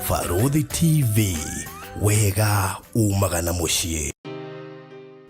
Barũthi TV, wega umaga na mũciĩ.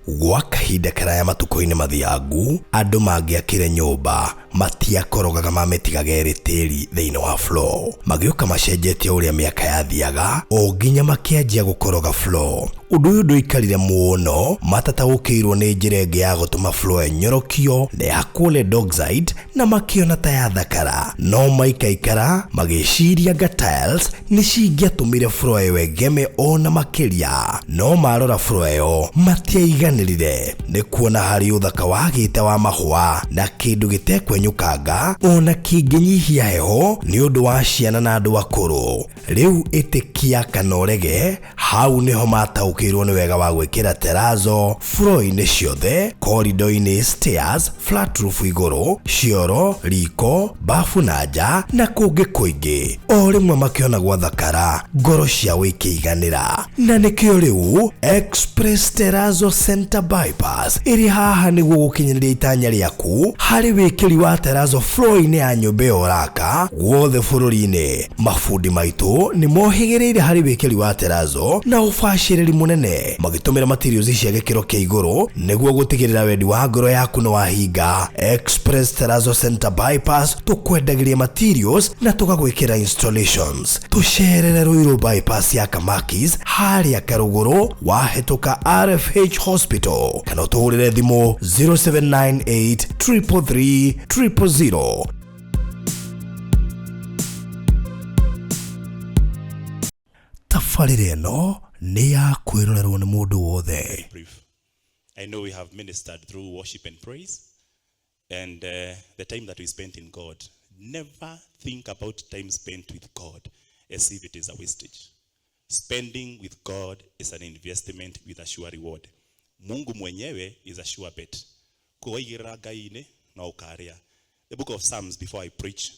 Gwa kahinda karaya matukũ-inĩ mathiangu, andũ mangĩakire nyũmba matiakorogaga mamĩtigaga ĩrĩ tĩri thĩinĩ wa floor. Magĩũka macenjetie ũrĩa mĩaka yathiaga o nginya makĩanjia gũkoroga floor. Ũndũ ũyũ ndũikarire mũno matataũkĩirwo nĩ njĩra ĩngĩ ya gũtũma floor ĩnyorokio na ĩhakwo lead oxide na makĩona ta yathakara. No maikaikara magĩciria anga tiles nĩ cingĩatũmire floor ĩyo ĩgeme o na makĩria. No marora floor ĩyo matiaiganĩrire nĩ kuona harĩ ũthaka wagĩte wa mahũa na kĩndũ gĩtekwenyũkanga ona kĩngĩnyihia heho nĩ ũndũ wa ciana na andũ akũrũ. Rĩu ĩtĩkia kana ũrege, hau nĩho mataũkĩirwo nĩ wega wa gwĩkĩra terazo floor-inĩ ciothe, korido-inĩ, stairs, flat roof igũrũ, cioro, riko, bafu na nja na kũngĩ kũingĩ. O rĩmwe makĩona gwathakara, ngoro ciao ikĩiganĩra. Na nĩkĩo rĩu Express Terrazzo Center Bypass ĩrĩ haha nĩguo gũkinyanĩria itanya rĩaku harĩ wĩkĩri wa terrazzo floor-inĩ ya nyũmba ĩyo ũraka guothe bũrũri-inĩ. Mabundi maitũ nĩ mohĩgĩrĩire harĩ wĩkĩri wa terrazzo na ũbacĩrĩri mũnene magĩtũmĩra materials cia gĩkĩro kĩa igũrũ nĩguo gũtigĩrĩra wendi wa ngoro yaku nĩ wahinga. Express Terrazzo Center Bypass tũkwendagĩria materials na tũgagwĩkĩra installations. Tũcerere Ruiru Bypass ya Kamakis harĩa Karũgũrũ wahĩtũka RFH Hospital kana ũtũhũrĩre thimũ 0798 333 000. Tabarĩra ĩno nĩ ya kwĩrorerwo nĩ mũndũ wothe. Brief. I know we have ministered through worship and praise, and the time that we spent in God. Never think about time spent with God as if it is a wastage. Spending with God is an investment with a sure reward. Mungu mwenyewe is a sure bet. Kuwaigĩrĩra Ngai-inĩ no ũkarĩa. The book of Psalms, before I preach,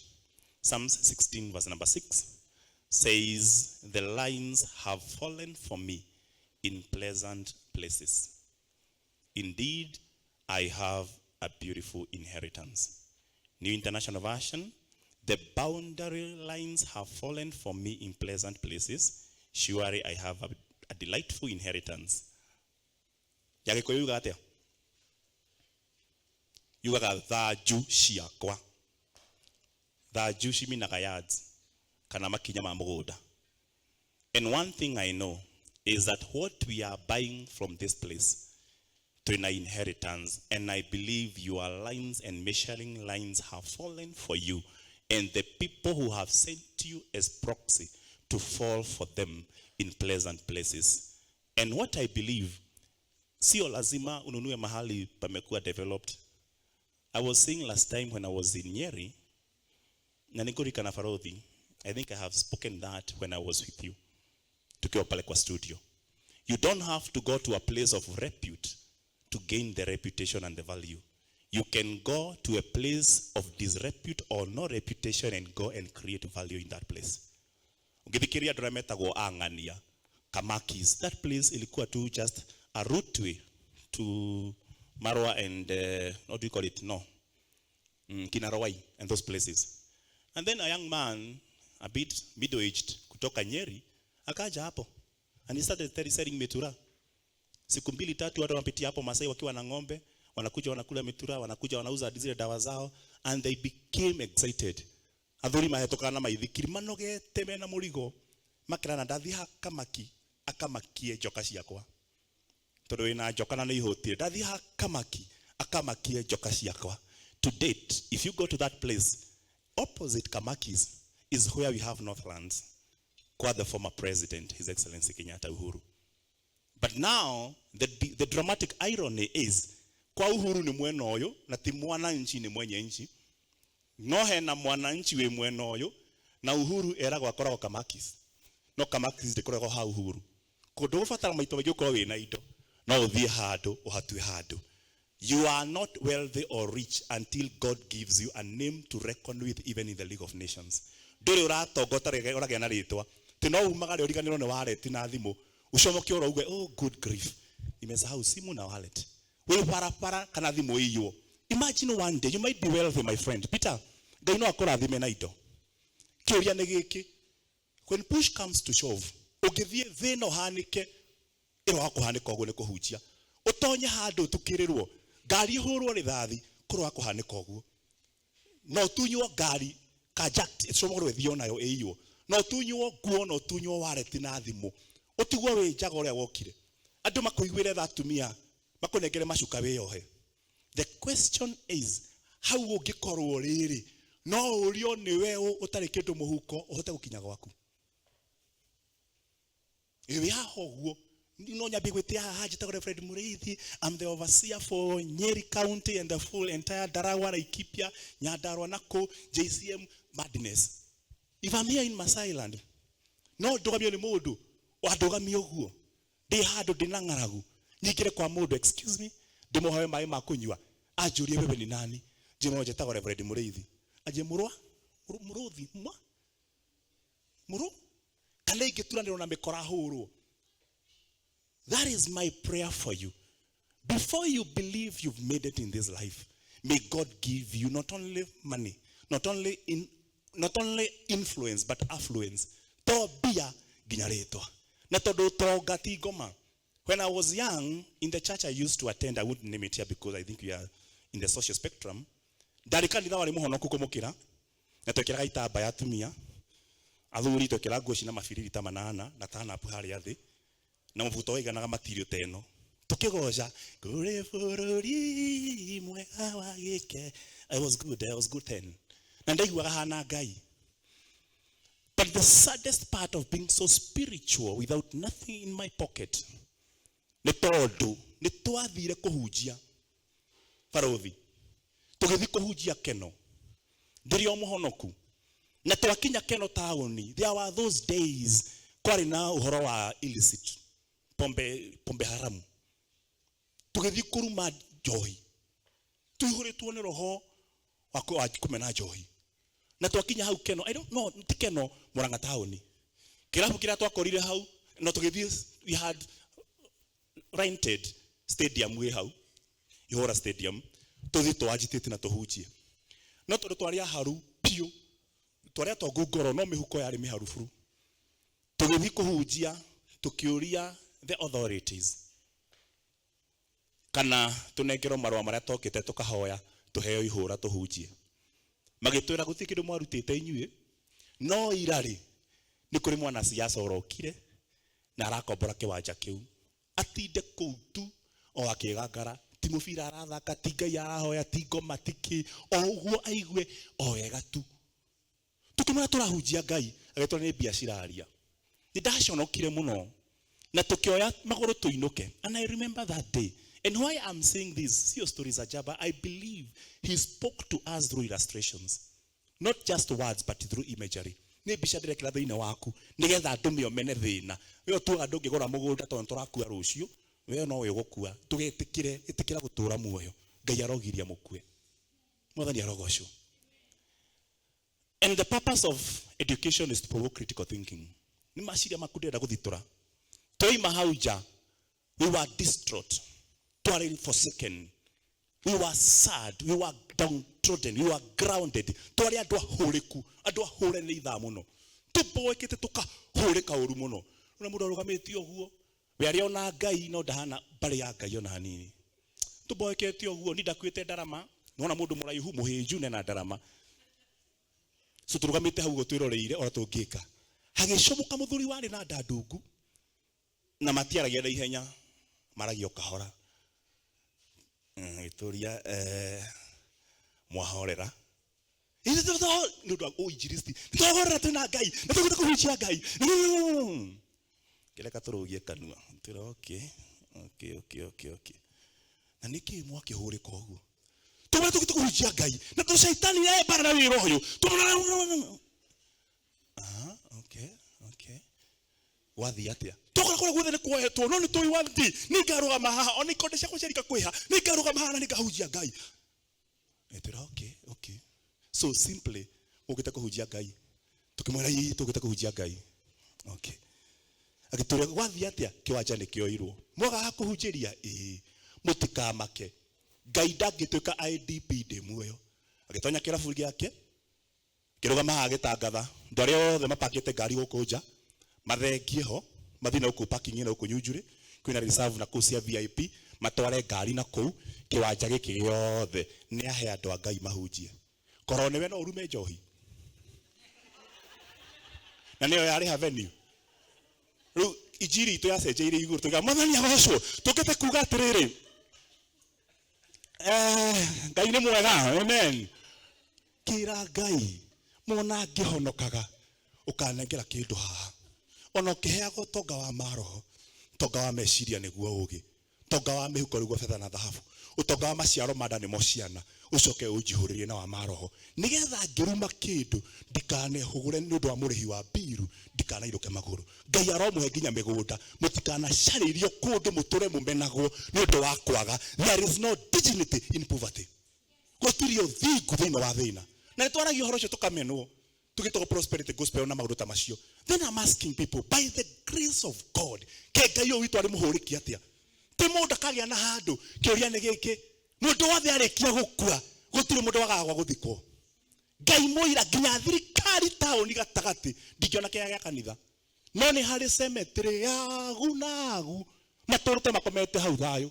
Psalms 16 verse number 6 says, the lines have fallen for me in pleasant places. Indeed, I have a beautiful inheritance. New International Version, the boundary lines have fallen for me in pleasant places. Surely I have a delightful inheritance. Ya Gĩkũyũ yugaga atĩa? Yugaga thanju ciakwa. Thanju ciminaga yards kana makinya ma mũgũnda. And one thing I know is that what we are buying from this place twina inheritance, and I believe your lines and measuring lines have fallen for you, and the people who have sent you as proxy to fall for them in pleasant places. And what I believe, sio lazima ununue mahali pamekuwa developed. I was saying last time when I was in Nyeri, na nĩngũririkana Barothi, I think I have spoken that when I was with you, tukiwa pale kwa studio. You don't have to go to a place of repute to gain the reputation and the value. You can go to a place of disrepute or no reputation and go and create value in that place. Ũngĩthikĩrĩria andũ arĩa metagwo Ang'ania, Kamakis, that place ilikuwa tu just a routeway to Marwa and, what do you call it? No. Kinarowai and those places. And then a young man, a bit middle-aged, kutoka Nyeri, akaja hapo. And he started selling mitura. Siku mbili tatu watu wanapitia hapo Masai wakiwa na ng'ombe, wanakuja wanakula mitura, wanakuja wanauza zile dawa zao, and they became excited. Athuri mahetũkaga na maithikiri manogete mena mũrigo, makerana ndathiĩ ha Kamaki akamakie njoka ciakwa. Tondũ wĩna njoka na nĩ ihũtire, ndathiĩ ha Kamaki akamakie njoka ciakwa. To date, if you go to that place, opposite Kamakis is where we have Northlands, kwa the former president, His Excellency Kenyatta Uhuru. But now, the dramatic irony is, kwa Uhuru ni mwena ũyũ, na ti mwananchi ni mwenye nchi. No hena mwananchi wĩ mwena ũyũ, na Uhuru eragwo akoragwo Kamakis. No Kamakis ndĩkoragwo ha Uhuru. Kũndũ gũbatara maita maingĩ ũkorwo wĩna indo, no ũthiĩ handũ, ũhatue handũ. You are not wealthy or rich until God gives you a name to reckon with even in the League of Nations. Ndũrĩ ũratonga ũtarĩ ũragĩa na rĩtwa. Ti no umagare ũriganĩrwo nĩ wallet na thimũ. Ucomoke oro uge, oh good grief. Nimesahau simu na wallet. Wĩ barabara kana thimũ ĩiywo. Imagine one day you might be wealthy, my friend. Peter, Ngai no akũrathime na indo. Kĩũria nĩ gĩkĩ. When push comes to shove, ũngĩthiĩ thĩna ũhanĩke, ĩroga kũhanĩka ũguo nĩ kũhunjia. Ũtonye handũ ũtukĩrĩrwo, ngari ĩhũrwo rĩthathi, kũroga kũhanĩka ũguo. No ũtunywo ngari kajact ĩcomorwo ĩthiĩ onayo ĩiywo. No ũtunywo nguo, no ũtunywo wallet na thimũ. Ũtigwo wĩ njaga ũrĩa wokire. Andũ makũiguĩre tha atumia, makũnengere macuka wĩyohe. The question is, hau ũngĩkorwo rĩrĩ, no ũrio nĩwe ũtarĩ kĩndũ mũhuko ũhote gũkinya gwaku. Wĩ haha ũguo, no nyambie gwĩtia haha njĩtagwo Reverend Mũrĩithi, I'm the overseer for Nyeri County and the full entire Ndaragwa, Laikipia, Nyandarua na kũ, JCM madness. If I'm here in Masailand, no ndũgamio nĩ mũndũ, wandũgamia ũguo. Ndĩ handũ ndĩna ng'aragu, nyingĩre kwa mũndũ, excuse me, ndĩmũhoe maĩ ma kũnyua, anjũrie wewe ni nani? Njĩmwe njĩtagwo Reverend Mũrĩithi. Anjĩre mũrwa, mũrũthi, mwa, mũrũ, kana ingĩturanĩrwo na mĩkora hũrwo. That is my prayer for you. Before you believe you've made it in this life, may God give you not only money, not only influence, but affluence. To mbia nginya rĩtwa. Na tondũ ũtonga ti ngoma. When I was young, in the church I used to attend, I wouldn't name it here because I think we are in the social spectrum. Ndarĩ kanitha warĩ mũhonoku kũmũkĩra, na twekĩraga itambaya atumia, athuri twekĩraga nguo cina mabiriri ta manana na tanapu harĩa thĩ, na mũbuto waiganaga matirio ta ĩno. Tũkĩgoca, kũrĩ bũrũri mwega wa gĩke. I was good, I was good then. Na ndaiguaga hana Ngai. But the saddest part of being so spiritual without nothing in my pocket, nĩ tondũ nĩ twathire kũhunjia barothi, tũgĩthiĩ kũhunjia Keno, ndĩrĩ o mũhonoku, na twakinya Keno taũni, there were those days kwarĩ na ũhoro wa illicit pombe, pombe haramu. Tũgĩthiĩ kũruma njohi, tũihũrĩtwo nĩ roho wa kũmena njohi. Na twakinya hau Keno, I don't know, ti Keno, Murang'a taũni, kĩrabu kĩrĩa twakorire hau, no tũgĩthiĩ, we had rented stadium wĩ hau, Ihũra Stadium, tũthiĩ tũagitate na tũhunjie. No tondũ twarĩ aharu biũ, twarĩ atongu ngoro, no mĩhuko yarĩ mĩharu buru. Tũgĩthiĩ kũhunjia, tũkĩũria the authorities kana tũnengerwo marũa marĩa tokĩte tũkahoya tũheo ihũra tũhunjie. Magĩtwĩra gũtirĩ kĩndũ mwarutĩte inyuĩ, no ira-rĩ, nĩ kũrĩ mwanasiasa ũrokire na arakombora kĩwanja kĩu. Atinde kũu tu o akĩgangara, ti mũbira arathaka, ti Ngai arahoya, ti ngoma, ti kĩ, o ũguo aigue o wega tu. Tũkĩmwĩra tũrahunjia Ngai, agĩtwĩra nĩ mbia ciraria. Nĩ ndaconokire mũno na tũkĩoya magũrũ tũinũke. And I remember that day. And why I'm saying this, sio stories ajaba, I believe he spoke to us through illustrations. Not just words, but through imagery. Nĩ mbica ndĩrekĩra thĩinĩ waku nĩgetha ndũme ũmene thĩna. We ũtuaga ndũngĩgũra mũgũnda tondũ tũrakua rũciũ, we no ũgũkua. Tũgetĩkĩre, ĩtĩkĩra gũtũra muoyo. Ngai arogiria mũkue. Mwathani arogocwo. And the purpose of education is to provoke critical thinking. Nĩ maciria maku ndĩrenda gũthitũra. Twaima hau nja, we were distraught. Twarĩ forsaken. We were sad, we were downtrodden, we were grounded. Twarĩ andũ ahũrĩku, andũ ahũre nĩ ithaa mũno. Tũboekete tũkahũrĩka ũru mũno. Ũrĩa mũndũ arũgamĩte ũguo, we arĩ ona Ngai no ndahana mbarĩ ya Ngai ona hanini. Tũboekete ũguo, ni ndakuĩte ndarama, nona mũndũ mũraihu mũhĩnju nena ndarama. So tũrũgamĩte hau ũguo twĩroreire ona tũngĩka. Hagĩcomũka mũthuri warĩ na nda ndungu na matiaragia na ihenya, maragia o kahora. Gĩtũria mwahorera. Nĩ ũndũ wa ũinjilisti. Nĩtwahorera twĩna Ngai, na tũgĩte kũhunjia Ngai. Kĩreka tũrũgie kanua. Twĩra okay, okay, okay, okay, okay. Na nĩkĩ mwakĩhũrĩka ũguo? Tũmwe tũgĩte kũhunjia Ngai, na tondũ caitani nĩ mbara na wĩra ũyũ. Tũmwe Aha, okay, okay. Wathiĩ atĩa? Tũkora kũrĩa guothe nĩ kuohetwo, no nĩ tũĩ one thing, nĩ ngarũgama haha, ona ikonde ciakwa ciarika kwĩha, nĩ ngarũgama haha na nĩ ngahunjia Ngai. Ĩtwĩra okay, okay. So simply, ũkĩte kũhunjia Ngai. Tũkĩmwĩra ii tũkĩte kũhunjia Ngai. Okay. Agĩtwĩra gwathiĩ atĩa? Kĩwanja nĩ kĩoirwo. Mwaga ha kũhunjĩria? Ĩĩ. Mũtikamake. Ngai ndangĩtuĩka IDP ndĩ muoyo. Agĩtonya kĩrabu gĩake, kĩrũgama haha agĩtangatha, Andũ arĩa othe mapakĩte ngari gũkũ nja mathengie ho, mathiĩ na gũkũ parking na gũkũ Nyunjurĩ, kwĩna reserve na kũu cia VIP, matware ngari na kũu kĩwanja gĩkĩ gĩothe nĩ ahe andũ a Ngai mahunjie. Korwo nĩwe no ũrume njohi na nĩyo yarĩha venue. Rĩu injiri itũ yacenjeirie igũrũ, tuga Mwathani agocwo, tũkĩte kuga atĩrĩrĩ, Ngai nĩ mwega, amen. Kĩra Ngai mona ngĩhonokaga ũkanengera kĩndũ haha, ona ũkĩheagwo ũtonga wa maroho, ũtonga wa meciria nĩguo ũgĩ, ũtonga wa mĩhuko nĩguo betha na thahabu, ũtonga wa maciaro ma nda nĩmo ciana, ũcoke ũnjihũrĩrie na wa maroho, nĩgetha ngĩruma kĩndũ ndikanehũgũre nĩ ũndũ wa mũrĩhi wa mbiru, ndikanairũke magũrũ. Ngai aromũhe nginya mĩgũnda, mũtikanacarĩrio kũndũ mũtũre mũmenagwo nĩ ũndũ wa kwaga. There is no dignity in poverty. Gũtirĩ ũthingu thĩinĩ wa thĩna. Na nĩ twaragia ũhoro ũcio tũkamenwo, tũgĩtagwo prosperity gospel na maũndũ ta macio. Then I'm asking people, by the grace of God, ke Ngai ũyũ witũ arĩ mũhũrĩki atĩa? Ti mũndũ akagĩa na handũ, kĩũria nĩ gĩkĩ, mũndũ wothe arĩkia gũkua, gũtirĩ mũndũ wagaga gwa gũthikwo. Ngai mũira, nginya thirikari taũni gatagatĩ ndingĩona kĩaya gĩa kanitha, no nĩ harĩ cemetery yagu nagu matũrĩte makomete hau thayũ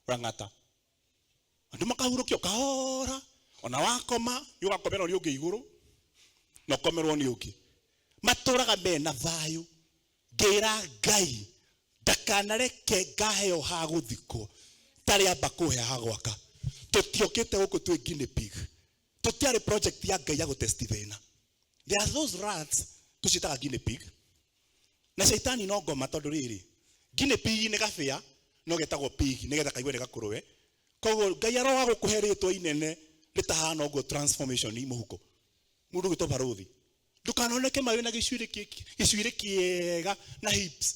rang'ata, andũ makahurũkio kahora, ona wakoma nĩ ũgakomerwo nĩ ũngĩ igũrũ na ũkomerwo nĩ ũngĩ, matũraga mena thayũ. Ngĩra Ngai ndakanareke ngaheo ha gũthikwo tarĩ amba kũhe ha gwaka. Tũtiokĩte gũkũ twĩ guinea pig, tũtiarĩ project ya Ngai ya gũtesti thĩna. There are those rats tũciĩtaga guinea pig, na caitani no ngoma, tondũ rĩrĩ guinea pig nĩ gabĩa no getagwo pig nĩgetha kaigue nĩ gakũrũwe. Koguo Ngai aroga gũkũhe rĩtwa inene rĩtahana ũguo, transformation mũhuko, mũndũ gwĩtwo barũthi, ndũkanoneke ma wĩna gĩcuĩrĩ kĩega na hips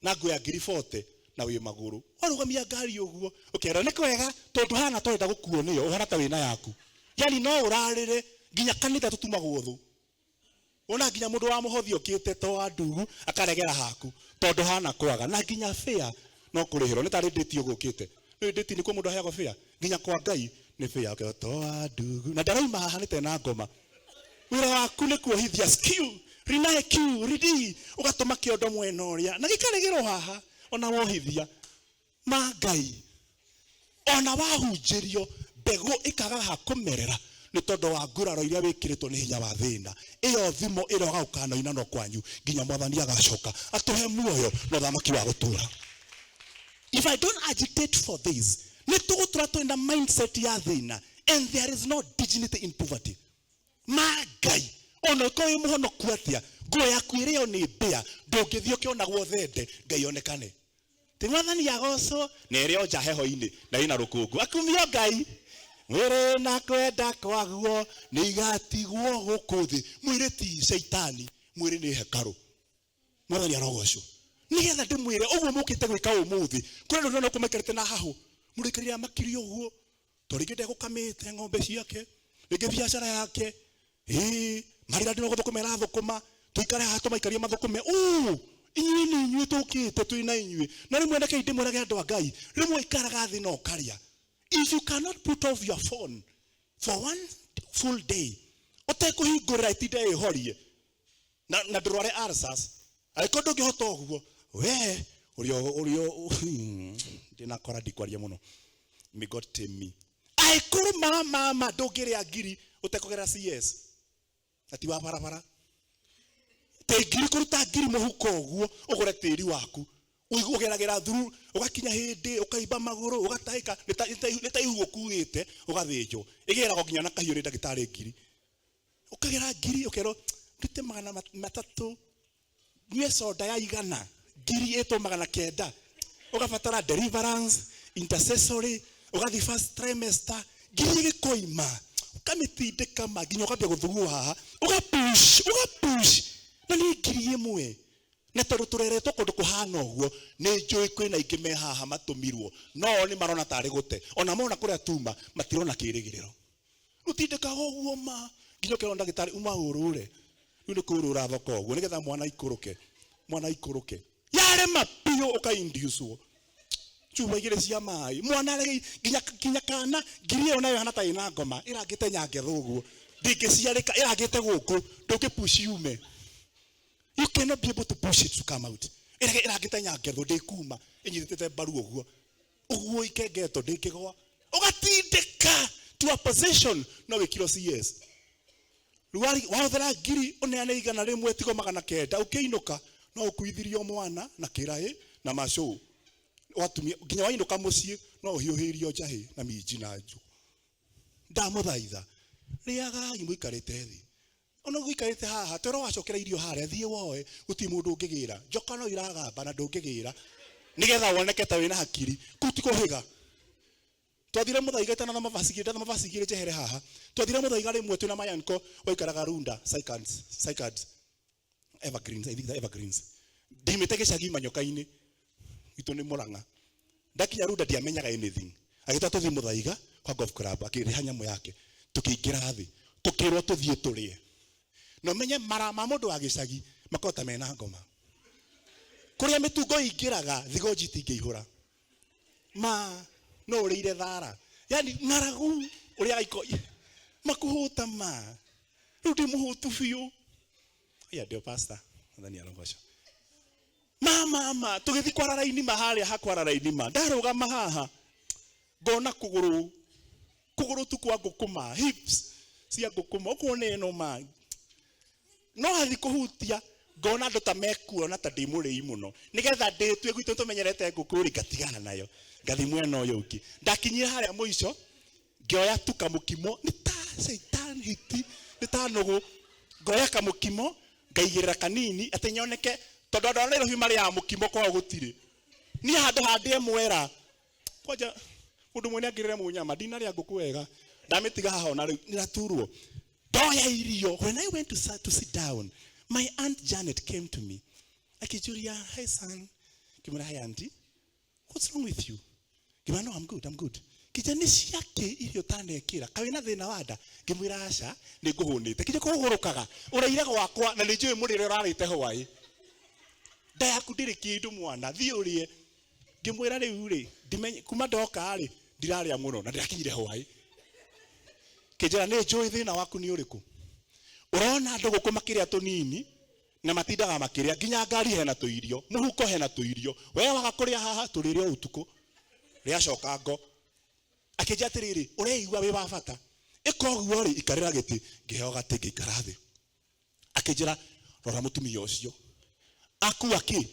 na nguo ya ngiri 40 na wĩ magũrũ, warũgamia ngari ũguo ũkera nĩ kwega, tondũ hana tũrenda gũkuo nĩyo ũhana ta wĩna yaku, yani no ũrarĩre nginya kanitha tũtumagwo thũ, ona nginya mũndũ wa mũhothi ũkĩte to wa ndugu akaregera haku tondũ hana kwaga, na nginya fare no kũrĩhĩrwo nĩ tarĩ ndĩti ũgũkĩte nĩ ndĩti nĩkuo mũndũ aheagwo fare, nginya kwa Ngai nĩ fare, ũkĩrwo to wa ndugu na ndarauma haha nĩ tena ngoma. Wĩra waku nĩ kuohithia skew rinae q ridi, ũgatũma kĩondo mwena ũrĩa na gĩkaregerwo haha, ona wohithia ma Ngai, ona wahunjĩrio mbegũ ĩkaga ha kũmerera nĩ tondũ wa nguraro iria wĩkĩrĩtwo nĩ hinya wa thĩna. Ĩyo thimo ĩroga gũkanoina no kwanyu nginya Mwathani agacoka atũhe muoyo na ũthamaki wa gũtũra. If I don't agitate for this, nĩ tũgũtũra twĩ na mindset ya thĩna, and there is no dignity in poverty. Ma Ngai, ona ũkorwo wĩ mũhonoku atĩa, nguo yaku ĩrĩo nĩ mbĩa, ndũngĩthiĩ ũkĩonagwo thende Ngai onekane. Ti Mwathani agocwo na ĩrĩo nja heho-inĩ na ĩna rũkũngũ, akumio Ngai. Mwĩrĩ na kwenda kwaguo nĩ igatigwo gũkũ thĩ. Mwĩrĩ ti caitani, mwĩrĩ nĩ hekarũ. Mwathani arogocwo. Nĩgetha ndĩmwĩre ũguo mũkĩte gwĩka ũmũthĩ, kũrĩ andũ ndĩrona kũmaikarĩte na hahũ, mũndũ aikarire amakiri ũguo, tondũ rĩngĩ ndegũkamĩte ng'ombe ciake, rĩngĩ biacara yake, ĩĩ marĩra ndĩro gũthũkũma ĩrathũkũma, tũikare haha tũmaikarie mathũkũme. Ũ inyuĩ nĩ inyuĩ tũkĩte twĩ na inyuĩ, na rĩmwe rekei ndĩmwĩrage andũ a Ngai, rĩmwe ikaraga thĩ na ũkarĩa. If you cannot put off your phone for one full day, ũtekũhingũrĩra ĩtinde ĩhorie na ndũrware ulcers, angĩkorwo ndũngĩhota ũguo, we ũrĩa ũrĩa ndĩnakora ndikwaria mũno, may God tame me. Angĩkorwo mama ndũngĩrĩa ngiri ũtekũgerera CS ati wa barabara, te ngiri kũruta ngiri mũhuko ũguo ũgũre tĩri waku, ũgeragĩra through, ũgakinya hĩndĩ ũkaimba magũrũ ũgatahĩka, nĩ ta ihu ũkuĩte ũgathĩnjwo, ĩgeragwo nginya na kahiũ nĩ ndagĩtarĩ ngiri, ũkagera ngiri ũkerwo ndute 300, nyue soda ya 100, ngiri ĩtwo 900, ũgabatara deliverance intercessory, ũgathiĩ first trimester, ngiri ĩgĩkoima ũkamĩtindĩka ma nginya ũkambia gũthugua haha, ũgapush ũgapush, na nĩ ngiri ĩmwe. Na tondũ tũreretwo kũndũ kũhana ũguo, nĩ njũĩ kwĩna aingĩ me haha matũmirwo, no o nĩ marona tarĩ gũte, ona mona kũrĩa tuma matirona kĩrĩgĩrĩro. Rũtindĩkaga ũguo ma nginya ũkerwo ndagĩtarĩ uma ũrũre, rĩu nĩ kũrũra thoko ũguo nĩgetha mwana aikũrũke, mwana aikũrũke yarema biũ ũkaindiucwo cuba igĩrĩ cia maĩ, mwana arege nginya kana ngiri ĩyo nayo hana ta ĩna ngoma ĩrangĩte nyangetha ũguo. Ndingĩciarĩka ĩragĩte gũkũ, ndũngĩ push yume. You cannot be able to push it to come out. Ĩragĩte nyangetho, ndĩkuma ĩnyitĩte mbaru ũguo ũguo, ikengetwo ndĩngĩgwa, ũgatindĩka to a position no wĩkirwo CS. Rĩu wahũthĩra ngiri, ũneane 100, tigo 900, ũkĩinũka no ũkuithirio mwana na kĩraĩ na macũ watumia, nginya wainũka mũciĩ no ũhiũhĩrio njahĩ na minji na njũ. Ndamũthaitha, rĩagai mũikarĩte thĩ. Ona ũikarĩte haha, twĩrwo wacokera irio harĩa, thiĩ woe, gũtirĩ mũndũ ũngĩgĩra njoka, no iragamba na ndũngĩgĩra nĩgetha woneke ta wĩna hakiri. Kũu ti kũhĩga. Twathire Mũthaiga itana mavaci igĩrĩ, ndatha mavaci igĩrĩ njehere haha. Twathire Mũthaiga rĩmwe twĩna my uncle waikaraga Runda Cycads, Cycads Evergreens, I think the Evergreens. Ndimĩte gĩcagi Manyoka-inĩ itũ nĩ Mũrang'a. Ndakinya Runda ndiamenyaga anything. Agĩtwa tũthiĩ Mũthaiga kwa golf club, akĩrĩha nyamũ yake, tũkĩingĩra thĩ, tũkĩrwo tũthiĩ tũrĩe. Na ũmenye mara ma mũndũ wa gĩcagi makoragwo ta mena ngoma, kũrĩa mĩtungo ĩingĩraga thigonji itingĩihũra ma no ũrĩire thara, yani ng'aragu ũrĩa iko makuhũta ma rĩu ndĩ mũhũtu biũ. Aya ndio pastor, Mwathani arogocwo. Ma ma ma tũgĩthiĩ kwara raini ma harĩa hakwara raini ma ndarũgama haha ngona kũgũrũ, kũgũrũ tu kwa ngũkũma, hips cia ngũkũma, ũkuona ĩno ma no hathi kũhutia, ngona andũ ta mekuona ta ndĩ mũrĩi mũno, nĩgetha ndĩtue gwitũ tũmenyerete ngũkũ rĩ, ngatigana nayo, ngathi mwena ũyũ ũngĩ. Ndakinyire harĩa mũico, ngĩoya tu kamũkimo, nĩ ta caitan hiti, nĩ ta nũgũ, ngoya kamũkimo ngaigĩrĩra kanini atĩ nyoneke, tondũ andũ a Nairobi marĩaga mũkimo, kwao gũtirĩ. Niĩ handũ handĩe mwera kwanja mũndũ mwene angĩrĩre mũnyama, ndinarĩa ngũkũ wega, ndamĩtiga haha ona rĩu nĩraturwo. Ndoya irio, when I went to sit down, my aunt Janet came to me, akĩnjũria, "Hey son." Ngĩmwĩra, "Hey auntie." "What's wrong with you?" Ngĩmwĩra, "No, I'm good, I'm good." Kĩnja, "Nĩ ciakĩ irio ũtanekĩra? Kaĩ wĩna thĩna wa nda?" Ngĩmwĩra, "Aca, nĩ ngũhũnĩte." Kĩnja, "Kũhũrũkaga ũraire gwakwa na nĩ njũĩ mũrĩre ũrarĩte hwaĩ, nda yaku ndĩrĩ kĩndũ, mwana, thiĩ ũrĩe." Ngĩmwĩra, "Rĩu rĩ ndimenye kuma ndoka rĩ ndirarĩa mũno na ndĩrakinyire hwaĩ." Kĩnjĩra, "Nĩ njũĩ thĩna waku nĩ ũrĩkũ. Ũrona andũ gũkũ makĩrĩa tũnini na matindaga makĩrĩa, nginya ngari hena tũirio, mũhuko hena tũirio, we waga kũrĩa haha, tũrĩrĩa o ũtukũ rĩacoka ngo." Akĩnjĩra atĩrĩrĩ, "Ũreigua wĩ wa bata, ĩka ũguo rĩ, ikarĩra gĩtĩ." Ngĩheo gatĩ, ngĩikara thĩ. Akĩnjĩra, "Rora mũtumia ũcio akua kĩ,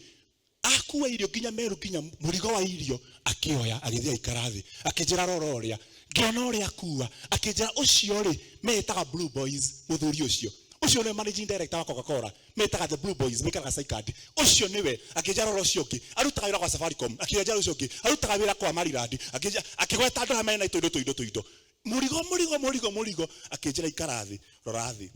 akua irio nginya Meru, nginya mũrigo wa irio akĩoya, agĩthiĩ aikara thĩ." Akĩnjĩra, "Rora ũrĩa." Ngĩona ũrĩa akua. Akĩnjĩra, "Ũcio rĩ metaga Blue Boys, mũthuri ũcio, ũcio nĩwe managing director wa Coca-Cola, metaga the Blue Boys, maikaraga Saikandi, ũcio nĩwe." Akĩnjĩra, "Rora ũcio ũngĩ, arutaga wĩra kwa Safaricom." Akĩnjĩra, "Ũcio ũngĩ arutaga wĩra kwa Maryland." Akĩnjĩra, akĩgweta andũ arĩa mena tũindo tũindo tũindo, mũrigo mũrigo mũrigo mũrigo. Akĩnjĩra, "Ikara thĩ, rora thĩ,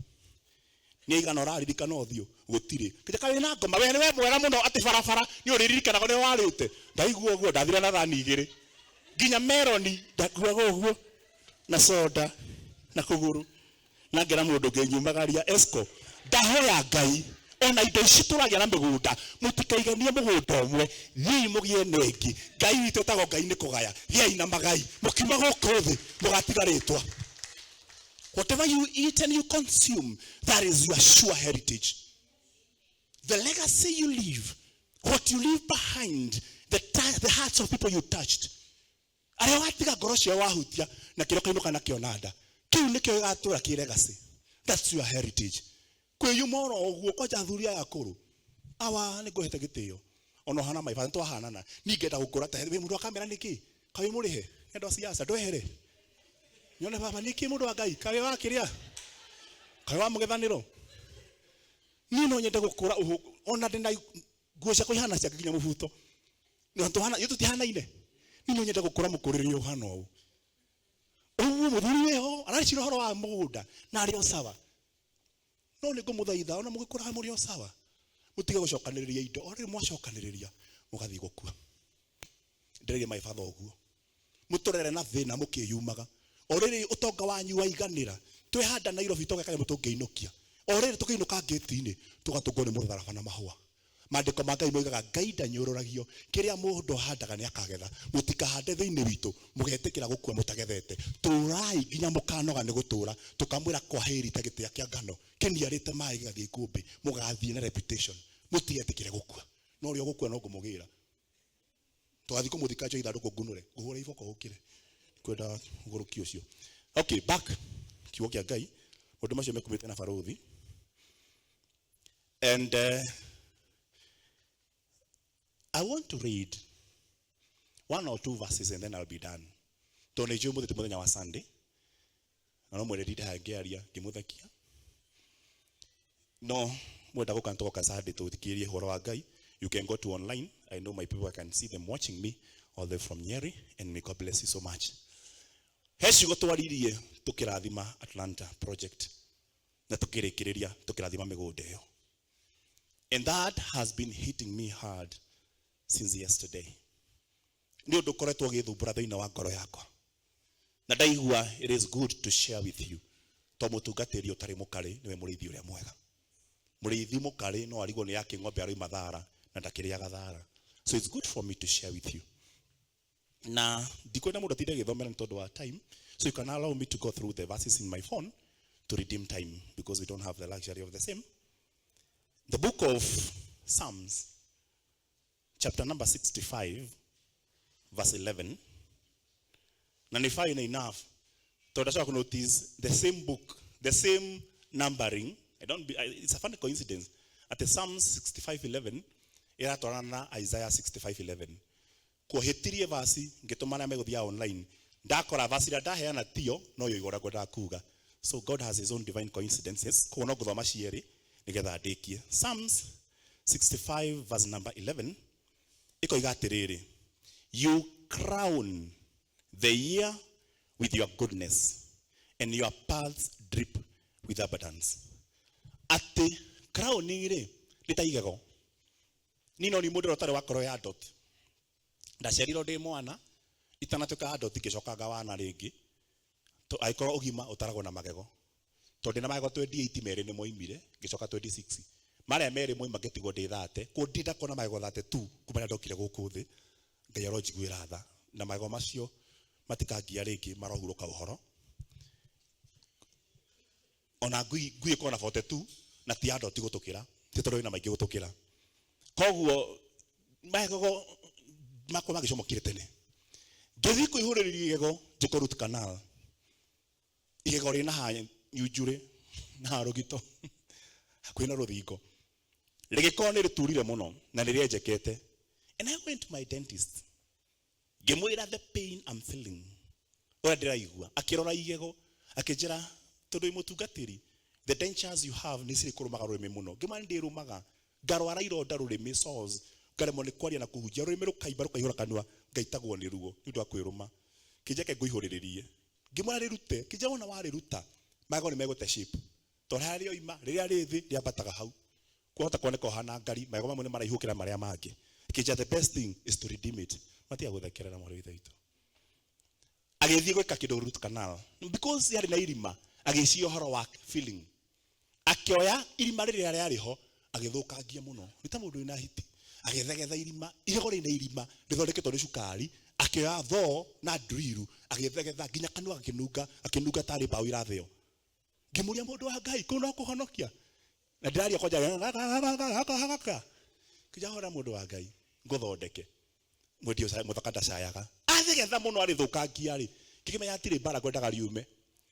nĩ aigana ũraririkana ũthiũ? Gũtirĩ." Kĩnja, "Kaĩ na ngoma, we nĩwe mwega mũno atĩ barabara nĩ ũrĩririkanaga nĩ warĩte." Ndaigua ũguo, ndathire na thani igĩrĩ, nginya meroni ndakuaga ũguo na soda na kũgũrũ, na ngera mũndũ ngĩnyumagaria esco. Ndahoya Ngai, ona indo ici tũragĩa na mĩgũnda, mũtikaiganie mũgũnda ũmwe, thiĩi mũgĩe na ĩngĩ. Ngai witũ etagwo Ngai nĩ kũgaya. Gĩai na magai, mũkiuma gũkũ thĩ mũgatiga rĩtwa. Whatever you eat and you consume, that is your sure heritage, the legacy you leave, what you leave behind, the hearts of people you touched, arĩa watiga ngoro ciao wahutia na kĩrĩa ũkainũka nakĩo na nda, kĩu nĩkĩo gĩgatũra kĩ legacy. That's your heritage. Kwĩyuma oro ũguo kwanja athuri aya akũrũ awa, nĩ ngũhete gĩtĩo ona ũhana maibata nĩtwahanana. Niĩ ngenda gũkũra ta wĩ mũndũ wa kamera nĩkĩ, kaĩ mũrĩhe nĩ andũ a siasa, ndwehere nyone baba nĩkĩ, mũndũ wa Ngai, kaĩ wa kĩrĩa, kaĩ wa mũgethanĩro. Niĩ no nyende gũkũra ona ndĩna nguo ciakwa ihana ciake nginya mũbuto na tũhana ithuĩ tũtihanaine. Niĩ no nyende gũkũra mũkũrĩre ũhana ũũ ũguo mũthuri wĩho aracira ũhoro wa mũgũnda na arĩ o sawa. No nĩ ngũmũthaitha, ona mũgĩkũraga mũrĩ o sawa, mũtige gũcokanĩrĩria indo. O rĩrĩ mwacokanĩrĩria, mũgathiĩ gũkua. Ndĩrĩrie my father ũguo, mũtũrere na thĩna mũkĩyumaga. O rĩrĩ ũtonga wanyu waiganĩra, twĩhanda Nairobi tũgeka nyamũ tũngĩinũkia. O rĩrĩ tũkĩinũka ngĩti-inĩ, tũgatũngwo nĩ mũtharaba na mahũa. Maandĩko ma Ngai moigaga Ngai ndanyũrũragio, kĩrĩa mũndũ ahandaga nĩ akagetha. Mũtikahande thĩinĩ witũ mũgetĩkĩra gũkua mũtagethete. Tũrai nginya mũkanoga nĩ gũtũra, tũkamwĩra kwaheri ta gĩtĩa kĩa ngano kĩniarĩte maĩ gĩgathiĩ ikũmbĩ, mũgathiĩ na reputation. Mũtigetĩkĩre gũkua, no ũrĩa ũgũkua no ngũmũgĩra. Tũgathiĩ kũmũthika njo ithandũkũ ngunũre, ngũhũre iboko ũkĩre. Kwenda ũgũrũki ũcio. Okay, back kiugo kĩa Ngai, maũndũ macio mekumĩte na barũthi. And I want to read one or two verses and then I'll be done. Tondũ nĩ njũĩ mũthĩ ti mũthenya wa Sunday, na no mwende ndinde haha ngĩaria ngĩmũthekia. No mwenda gũka nĩtũgoka Sunday tũthikĩrĩrie ũhoro wa Ngai. You can go to online. I know my people, I can see them watching me all the way from Nyeri, and may God bless you so much. He ciugo twaririe tũkĩrathima Atlanta project na tũkĩrĩkĩrĩria tũkĩrathima mĩgũnda ĩyo. And that has been hitting me hard since yesterday. Nĩ ũndũ ũkoretwo ũgĩthumbũra thĩinĩ wa ngoro yakwa. Na ndaigua it is good to share with you. To mũtungatĩri ũtarĩ mũkarĩ nĩwe mũrĩithi ũrĩa mwega. Mũrĩithi mũkarĩ no arigwo nĩ yake ng'ombe aroima thara na ndakĩrĩaga thara. So it's good for me to share with you. Na ndikwenda mũndũ atinde agĩthomera nĩ tondũ wa time. So you can allow me to go through the verses in my phone to redeem time because we don't have the luxury of the same. The book of Psalms, chapter number 65, verse 11. Na nĩ fine enough. Tondũ ndacoka notice the same book, the same numbering. I don't be, I, it's a funny coincidence. At the Psalms 65:11 ĩratwarana na Isaiah 65:11. Kuohĩtirie vasi ngĩtũma arĩa megũthiaga online, ndakora vasi ĩrĩa ndaheana tiyo no yo igũrũ ngwendaga kuga. So God has his own divine coincidences. Koguo no ngũthoma cierĩ nĩgetha ndĩkie. Psalms 65 verse number 11 ĩkoiga atĩrĩrĩ, you crown the year with your goodness and your paths drip with abundance. Atĩ crowning rĩ nĩ ta igego. Niĩ no ni mũndũ ũrĩa ũtarĩ wakorwo ya dot. Ndaciarirwo ndĩ mwana, itanatuĩka adult ngĩcoka ngawana rĩngĩ. Angĩkorwo ũgima ũtaragwo na magego. Tondũ ndĩna magego 28 merĩ nĩ moimire, ngĩcoka 26. Marĩa merĩ moima ngĩtigwo ndĩ 30. Koguo ndirĩ ndakorwo na magego 32 kuma rĩrĩa ndokire gũkũ thĩ. Ngai aronjiguĩra tha. Na magego macio matikangia rĩngĩ, marohurũka ũhoro. Ona ngui, ngui ĩkorwo na 42 na ti adult gũtũkĩra, ti tondũ ĩna maingĩ gũtũkĩra. Koguo magego makwa magĩcomokire tene. Ngĩthiĩ kũihũrĩrĩria igego njĩkwo root canal. Igego rĩna haha nyunjurĩ na haha rũgito hakuhĩ na rũthingo. Rĩgĩkorwo nĩ rĩturire mũno na nĩ rĩenjekete. And I went to my dentist. Ngĩmwĩra the pain I'm feeling. Ũrĩa ndĩraigua. Akĩrora igego, akĩnjĩra tondũ wĩ mũtungatĩri, the dentures you have nĩ cirĩkũrũmaga rũrĩmĩ mũno. Ngĩmwĩra nĩ ndĩrũmaga. Ngarwara ironda rũrĩmĩ, sores, ngaremwo nĩ kwaria na kũhunjia, rũrĩmĩ rũkaimba rũkaihũra kanua, ngaitagwo nĩ ruo nĩ ũndũ wa kwĩrũma. Kĩnjĩra reke ngũihũrĩrĩrie. Ngĩmwĩra rĩrute, kĩnjĩra wona warĩruta, magego nĩ megũte shape. Tondũ harĩa rĩoima, rĩrĩa rĩ thĩ, rĩambataga hau. Kwahota kuoneka ũhana ngari, magego mamwe nĩ maraihu gũkĩra marĩa mangĩ. Kĩnjĩra the best thing is to redeem it. Matiga gũthekerera mwarĩ wa ithe witũ. Agĩthiĩ gwĩka kĩndũ root canal. Because yarĩ na irima, agĩciria ũhoro wa filling. Akĩoya irima rĩrĩa rĩarĩ ho, agĩthũkangia mũno. Nĩ ta mũndũ wĩna hiti. Agĩthegetha irima, igego rĩna irima rĩthondeketwo nĩ cukari, akĩoya thoo na drill, agĩthegetha nginya kanua gakĩnunga, akĩnunga tarĩ mbaũ irathĩo. Ngĩmũria mũndũ wa Ngai, kũu no kũhonokia? Na ndĩraria kwanja, kĩnjahora mũndũ wa Ngai, ngũthondeke. Mwendia ũcio mũthaka ndacayaga. Athegetha mũno arĩthũkangia rĩ, ngĩkĩmenya hatirĩ mbara ngwendaga riume.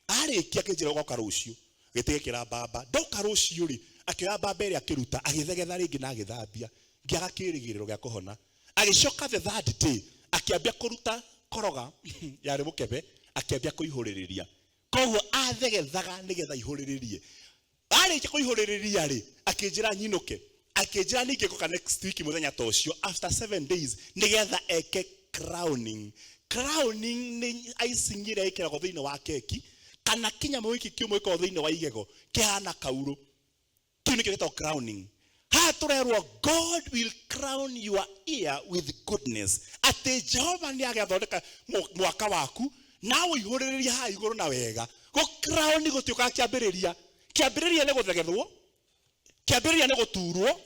Arĩkia akĩnjĩra ũgoka rũciũ. Gĩtigĩkĩra mbamba. Ndoka rũciũ rĩ, akĩoya mbamba ĩrĩa akĩruta, agĩthegetha rĩngĩ na agĩthambia. Ngĩaga kĩrĩgĩrĩro gĩa kũhona. Agĩcoka the third day, akĩambia kũruta koroga yarĩ mũkebe, akĩambia kũihũrĩrĩria. Koguo athegethaga nĩgetha aihũrĩrĩrie. Arĩkia kũihũrĩrĩria rĩ, akĩnjĩra nyinũke. Akĩnjĩra ningĩ ngoka next week mũthenya ta ũcio after 7 days nĩgetha eke crowning. Crowning nĩ icing ĩrĩa ĩkĩragwo thĩinĩ wa keki kana kĩnyamũ gĩkĩ kĩũmũ gĩkoragwo thĩinĩ wa igego kĩhana kaurũ. Kĩu nĩkĩo gĩtagwo crowning. Haha tũrerwo God will crown your ear with goodness. Atĩ Jehova nĩ agathondeka mwaka waku na ũihũrĩrĩrie haha igũrũ na wega. Gũ crown gũtiũkaga kĩambĩrĩria. Kĩambĩrĩria nĩ gũthegethwo, kĩambĩrĩria nĩ gũturwo.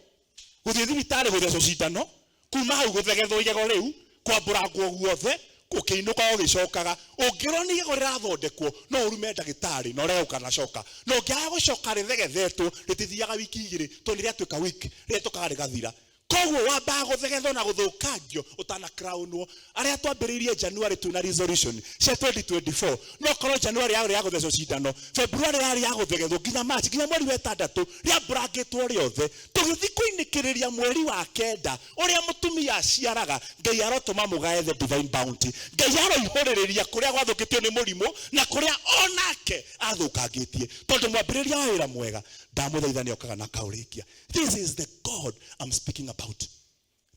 Gũthiĩ thibitarĩ gũthecwo cindano, kuma hau gũthegethwo igego rĩu, kwambũrangwo guothe, ũkĩinũka ũgĩcokaga. Ũngĩrwo nĩ igego rĩrathondekwo, no ũrume ndagĩtarĩ na ũrege ũkanacoka. Na ũngĩaga gũcoka rĩthegethetwo, rĩtithiaga wiki 2, tondũ nĩ rĩatuĩka weak, rĩhetũkaga rĩgathira. Koguo wambaga gũthegethwo na gũthũkangio ũtana crownwo. Arĩa twambĩrĩirie January twĩna resolution cia 2024, no korwo January yarĩ ya gũthecwo cindano, February yarĩ ya gũthegethwo nginya March, nginya mweri wa 6 rĩambũrangĩtwo rĩothe. Tũgĩthiĩ kũinĩkĩrĩria mweri wa 9 ũrĩa mũtumia aciaraga, Ngai arotũma mũgae the divine bounty. Ngai aroihũrĩrĩria kũrĩa gwathũkĩtio nĩ mũrimũ na kũrĩa onake athũkangĩtie, tondũ mwambĩrĩria wa wĩra mwega ndamũthaitha nĩokaga na akaũrĩkia. This is the God I'm speaking about.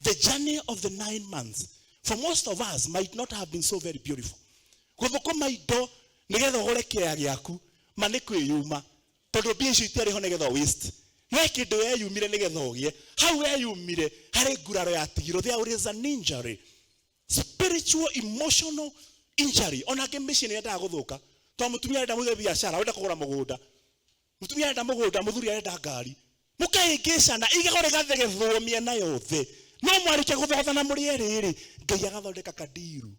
The journey of the 9 months for most of us might not have been so very beautiful. Gũthũkũma indo nĩgetha ũgũre kĩea gĩaku, ma nĩ kwĩyuma, tondũ mbia icio itiarĩ ho nĩgetha waste. We kĩndũ weyumire nĩgetha ũgĩe, hau weyumire harĩ nguraro yatigirwo. There is an injury, spiritual, emotional injury. Ona angĩ mĩciĩ nĩ yendaga gũthũka, tondũ mũtumia arenda mũige biacara, arenda kũgũra mũgũnda, mũtumia arenda mũgũnda, mũthuri arenda ngari, mũkahĩngĩcana, igego rĩgathegethwo mĩena yothe. No mwarĩkia gũthogothana mũrĩ erĩ rĩ, Ngai agathondeka kadiru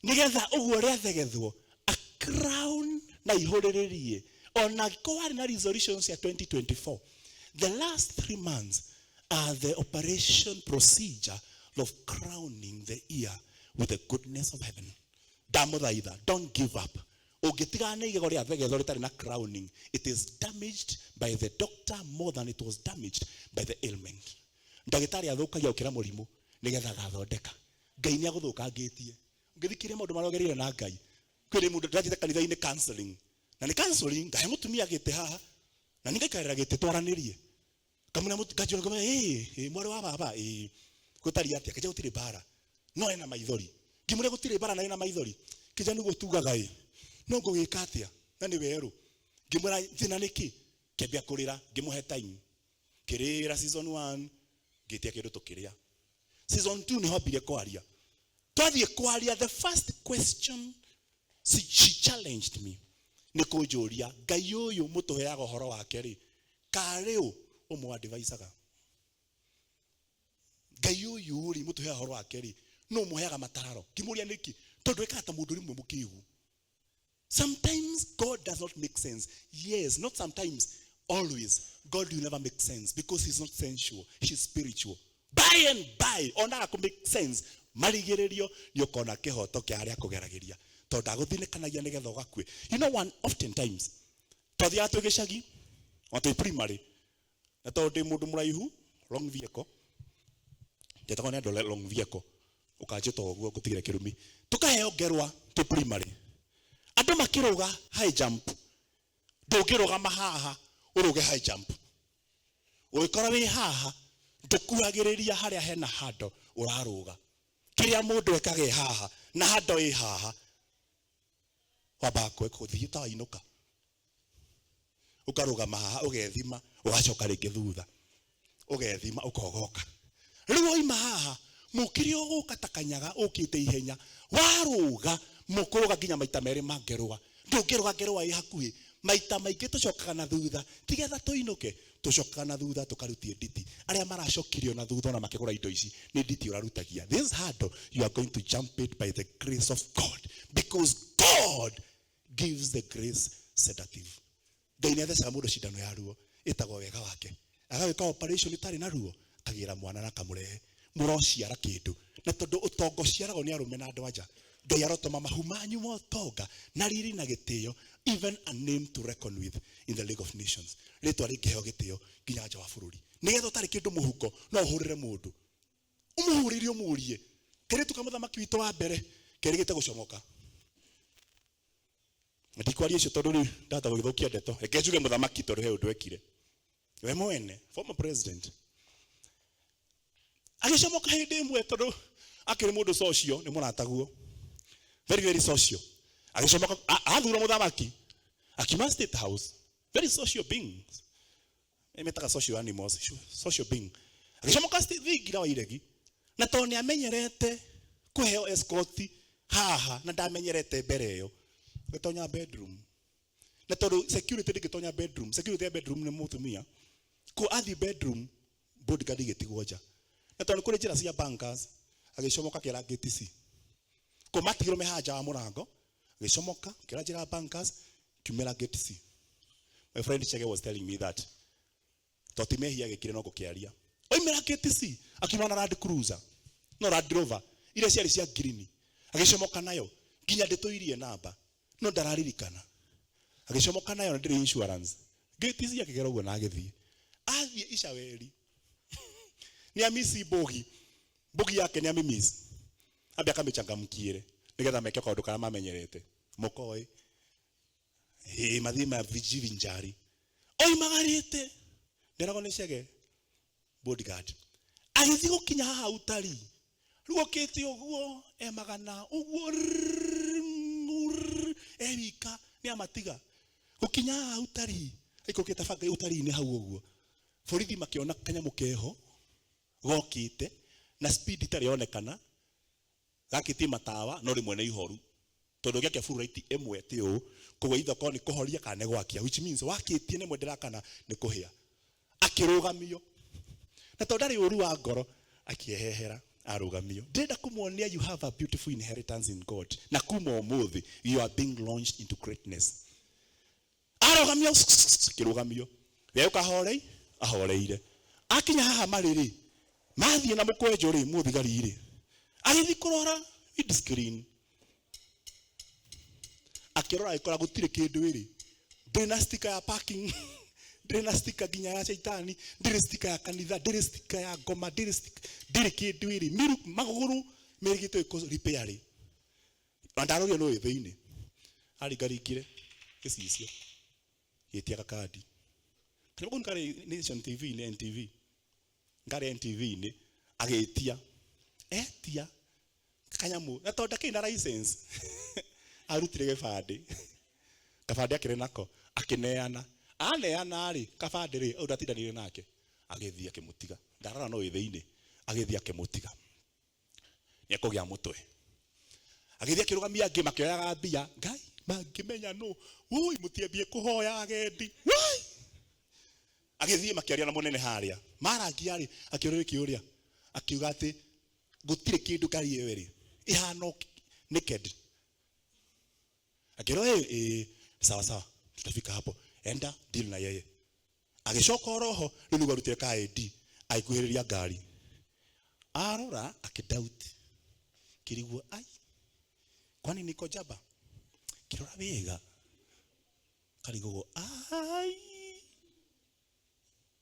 nĩgetha ũguo rĩathegethwo a crown na ihũrĩrĩrie. Ona angĩkorwo warĩ na resolutions ya 2024, the last 3 months are the operation procedure of crowning the year with the goodness of heaven. Ndamũthaitha, don't give up. Ũngĩtigana na igego rĩa thegethwo rĩtarĩ na crowning, it is damaged by the doctor more than it was damaged by the ailment. Ndagĩtarĩ athũkagia gũkĩra mũrimũ nĩgetha agathondeka. Ngai nĩ agũthũkangĩtie. Ũngĩthikĩrĩria maũndũ marĩa ũgereire na Ngai, kwĩ mũndũ ndĩrathiĩte kanitha-inĩ counseling, na nĩ counseling, ngahe mũtumia gĩtĩ haha, na nĩ ngaikarĩra gĩtĩ twaranĩrie. Kamũra nganjũra ngamwĩra, ĩĩ, ĩĩ, mwarĩ wa baba, ĩĩ, gũtariĩ atĩa? Kĩnja gũtirĩ mbara, no ena maithori. Ngĩmũria gũtirĩ mbara na ena maithori. Kĩnja nĩguo tugaga ĩ, no ngũgĩka atĩa? Na nĩ werũ. Ngĩmwĩra thĩna nĩ kĩ? Kĩambia kũrĩra, ngĩmũhe time. Kĩrĩra season 1, ngĩtia kĩndũ tũkĩrĩa. Season 2 nĩho ambire kwaria. Twathiĩ kwaria, the first question she challenged me nĩ kũnjũria, Ngai ũyũ mũtũheaga ũhoro wake rĩ, karĩ ũ ũmũ-advisaga? Ngai ũyũ rĩ, mũtũheaga ũhoro wake rĩ, nũ ũmũheaga matararo? Ngĩmũria nĩkĩ? Tondũ ekaga ta mũndũ rĩmwe mũkĩgu. Sometimes God does not make sense. Yes, not sometimes, always. God will never make sense because he's not sensual, he's spiritual. By and by, onaga kũ make sense, marigĩrĩrio nĩ ũkona kĩhoto kĩa arĩa akũgeragĩria, tondũ ndagũthinĩkanagia nĩgetha ũgakue. You know, one, oftentimes, twathiaga twĩ gĩcagi, o twĩ primary, na tondũ ndĩ mũndũ mũraihu, long vehicle, njetagwo nĩ andũ long vehicle, ũkanjĩta ũguo ngũtigĩre kĩrumi, tũkaheo ngerwa twĩ primary, andũ makĩrũga high jump, ndũngĩrũgama haha ũrũge high jump, ũgĩkora wĩ haha ndũkuhagĩrĩria harĩa hena handũ ũrarũga, kĩrĩa mũndũ ekaga ĩ haha na handũ ĩ haha, wambaga gũthiĩ ta wainũka, ũkarũgama haha ũgethima, ũgacoka rĩngĩ thutha ũgethima, ũkogoka. Rĩu waima haha mũkĩrĩ ũgũka ta kanyaga ũkĩte ihenya, warũga mũkũrũga nginya maita merĩ ma ngerwa, ndũngĩrũga ngerwa ĩ hakuhĩ, maita maingĩ tũcokaga na thutha, tigetha tũinũke, tũcokaga na thutha tũkarutie nditi. Arĩa maracokirio na thutha ona makĩgũra indo ici nĩ nditi ũrarutagia. This hurdle you are going to jump it by the grace of God, because God gives the grace sedative. Ngai nĩ athecaga mũndũ cindano ya ruo ĩtagwo wega wake, agagĩka operation ĩtarĩ na ruo, akagĩra mwana na akamũrehe, mũrociara kĩndũ. Na tondũ ũtonga ũciaragwo nĩ arũme na andũ anja, Ngai arotũma mahu manyu ma ũtonga na riri na gĩtĩo, even a name to reckon with in the League of Nations. Rĩtwa rĩngĩheo gĩtĩo nginya nja wa bũrũri, nĩgetha ũtarĩ kĩndũ mũhuko no ũhũrĩre mũndũ, ũmũhũrĩre ũmũrie, kairĩtu ka mũthamaki witũ wa mbere kerĩgĩte gũcomoka. Ndikwaria icio tondũ rĩu ndahota gũgĩthũkia ndeto, reke njuge mũthamaki tondũ he ũndũ ekire we mwene, former president agĩcomoka hĩndĩ ĩmwe, tondũ akĩrĩ mũndũ social, nĩ mũrataguo, very very social, agĩcomoka athura mũthamaki akiuma State House, very social beings, metaga social animals, social being, agĩcomoka thingira wa iregi, na tondũ nĩ amenyerete kũheo escort haha na ndamenyerete mbere ĩyo, agĩtonya bedroom, na tondũ security ndĩngĩtonya bedroom, security ya bedroom nĩ mũtumia, ko athiĩ bedroom Bodyguard igĩtigwo nja. Na tondũ nĩ kũrĩ njĩra cia bankers, agĩcomoka kĩra gate C. Kũmatigĩrwo me haha nja wa mũrango, agĩcomoka kĩra njĩra ya bankers, kiumĩra gate C. My friend Chege was telling me that to ti mehia agĩkire no gũkĩaria. Oimĩra gate C, akiuma na Land Cruiser, no Land Rover, iria ciarĩ cia green. Agĩcomoka nayo, nginya ndĩtũirie namba, no ndararirikana. Agĩcomoka nayo na ndĩrĩ insurance. Gate C akĩgera ũguo na agĩthiĩ. Athiĩ Icaweri, nĩ amisi mbogi, mbogi yake nĩ amĩmiss. Ambe akamĩchangamkiĩre nĩgetha meke kaũndũ karĩa mamenyerete. Mũkoĩ. Ĩĩ mathiĩ majivinjari. Oimagarĩte. Nderagwo nĩ Chege bodyguard. Agĩthiĩ gũkinya haha utari. Rĩu okĩte ũguo e magana ũguo e wika nĩ amatiga. Gũkinya haha utari aikũrũkĩte banga utari-inĩ hau ũguo. Borithi makĩona kanyamũ keho gokĩte na speed itarĩ yonekana gakĩtie matawa no rĩmwe nĩ ihoru tondũ gĩakia full light ĩmwe ti ũũ koguo either korwo nĩ kũhoria kana nĩ gwakia, which means wakĩtie nĩ ĩmwe ndĩrakana nĩ kũhĩa. Akĩrũgamio na tondũ ndarĩ ũru wa ngoro akĩehehera arũgamio. Ndĩrenda kũmuonia you have a beautiful inheritance in God, na kuma ũmũthĩ you are being launched into greatness. Arũgamio, kĩrũgamio gĩũka ahorei ahoreire. Akinya haha marĩ rĩ, mathiĩ na mũkwenjo rĩ, mũthigari rĩ, agĩthiĩ kũrora windscreen, akĩrora agĩkora gũtirĩ kĩndũ ĩrĩ, ndĩrĩ na sticker ya parking, ndĩrĩ na sticker nginya ya shaitani, ndĩrĩ sticker ya kanitha, ndĩrĩ sticker ya ngoma, ndĩrĩ sticker, ndĩrĩ kĩndũ ĩrĩ, miru magũrũ merĩgĩtwo ĩkũ repair rĩ, na ndarorio no wĩ thĩinĩ. Aringaringire gĩcicio gĩtia gakandi kanyamũ kau karĩ Nation TV-inĩ, NTV ngarĩ NTV-inĩ, agĩtia etia kanyamũ, na tondũ ndakĩrĩ na license arutire gĩbandĩ, kabandĩ akĩrĩ nako, akĩneana. Aneana rĩ kabandĩ rĩ, ũndũ atindanire nake, agĩthiĩ akĩmũtiga. Ndarora no wĩ thĩinĩ, agĩthiĩ akĩmũtiga. Nĩ ekũgĩa mũtwe. Agĩthiĩ akĩrũgamia angĩ makĩoyaga mbia. Ngai mangĩmenya nũ, woi mũtiambie kũhoya agendi. Woi! Agĩthiĩ makĩaria na mũnene harĩa. Marangia rĩ, akĩũrĩrĩ kĩũria. Akiuga atĩ gũtirĩ kĩndũ ngari ĩyo ĩrĩ. Ĩhana naked. Akĩrwo ĩ sawa sawa, tutafika hapo. Enda deal na yeye. Agĩcoka oroho rĩu nĩguo arutire ka ID, agĩkuhĩrĩria ngari. Arora akĩdoubt. Kĩrigwo ai, kwani niko jaba? Kĩrora wega. Karigũgwo ai.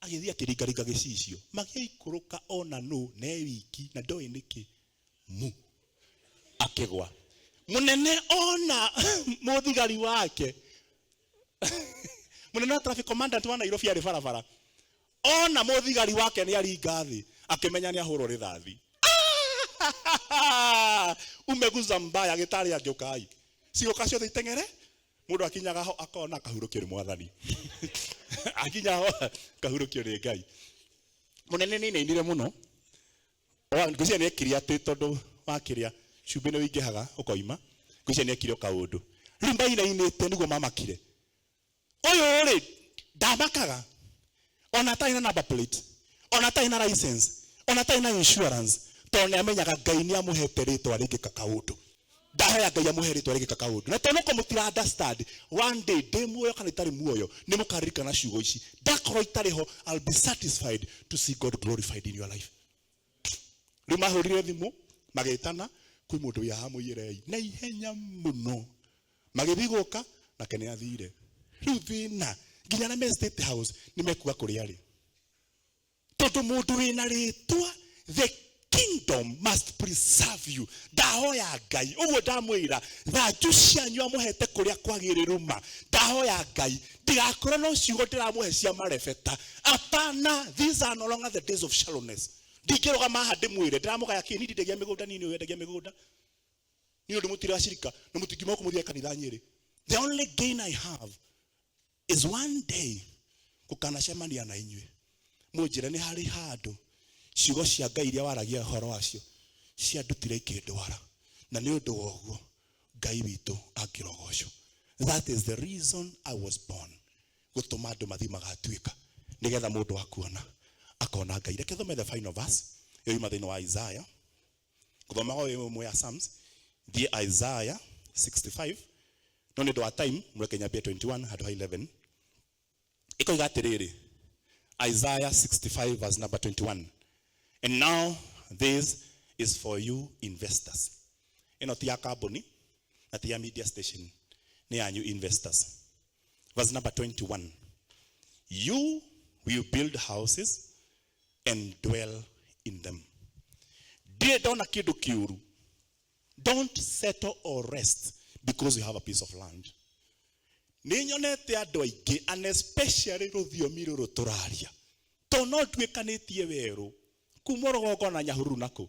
Agĩthiĩ akĩringaringa gĩcicio. Magĩikũrũka ona nũ ne wiki na ndoĩ nĩkĩ. Mu. Akĩgwa. Mũnene ona mũthigari wake. Mũnene wa traffic commandant wa Nairobi arĩ barabara. Ona mũthigari wake nĩ aringa thĩ, akĩmenya nĩ ahũrwo rithathi. Umeguza mbaya gĩtarĩ angĩũkai. Ciũka ciothe iteng'ere. Mũndũ akinyaga ho akona akahurũkio nĩ mwathani. Akinya ho akahurũkio nĩ Ngai. Mũnene nĩ ainainire mũno. Ngwĩciria nĩ ekire atĩ tondũ wakĩrĩa cumbĩ nĩ ũingĩhaga ũkoima. Ngwĩciria nĩ ekire o kaũndũ. Rĩu mainainĩte nĩguo mamakire. Ũyũ rĩ ndamakaga ona atarĩ na number plate, ona atarĩ na license, ona atarĩ na insurance, tondũ nĩ amenyaga Ngai nĩ amũhete rĩtwa rĩngĩka kaũndũ. Ndahoya Ngai amũhe rĩtwa rĩngĩka kaũndũ. Na tondũ ko mũtira understand, one day ndĩ muoyo kana itarĩ muoyo, nĩ mũkaririkana ciugo ici. Ndakorwo itarĩ ho, I'll be satisfied to see God glorified in your life. Rĩu mahũrire thimũ, magĩtana, kwĩ mũndũ wĩ haha mũiyĩrei. Na ihenya mũno. Magĩthiĩ gũka, nake nĩ athire. Rĩu thĩna, nginya na me State House, nĩ mekuga kũrĩa arĩ. Tondũ mũndũ wĩna rĩtwa, the kingdom must preserve you. Ndahoya Ngai, ũguo ndamwĩra, thanju cianyu amũhete kũrĩa kwagĩrĩru ma. Ndahoya Ngai, ndigakorwo no ciugo ndĩramũhe cia marebeta. Apana, these are no longer the days of shallowness. Ndingĩrũgama haha ndĩmwĩre, ndĩramũgaya kĩ, niĩ ndindagia mĩgũnda, niĩ nĩũĩ wendagia mĩgũnda. Niĩ ũndũ mũtiracirika, na mũtingiuma gũkũ mũthiĩ kanitha Nyĩrĩ. The only gain I have is one day gũkanacemania na inyuĩ. Mũnjĩre nĩ harĩ handũ ciugo cia Ngai iria waragia ũhoro wacio ciandutire ikĩndwara. Na nĩ ũndũ wa ũguo Ngai witũ angĩrogocwo. That is the reason I was born. Gũtũma andũ mathiĩ magatuĩka nĩgetha mũndũ akuona Akona Ngai. Reke thome the final verse yoima thĩinĩ wa Isaiah. Gũthomaga ũyũ ũmwe ya Psalms, thiĩ Isaiah 65, no nĩ ũndũ wa time mũreke nyambie 21 handũ ha 11. Ĩkoiga atĩrĩrĩ, Isaiah 65 verse number 21. And now this is for you investors. Ĩno ti ya kambuni na ti ya media station, nĩ yanyu investors. Verse number 21. You will build houses and dwell in them. Ndirĩ ndona kĩndũ kĩũru. Don't settle or rest because you have a piece of land. Nĩ nyonete andũ aingĩ and especially rũthiomi rũrũ tũraria, tondũ no nduĩkanĩtie werũ kuma rũgongo na Nyahururu nakũ.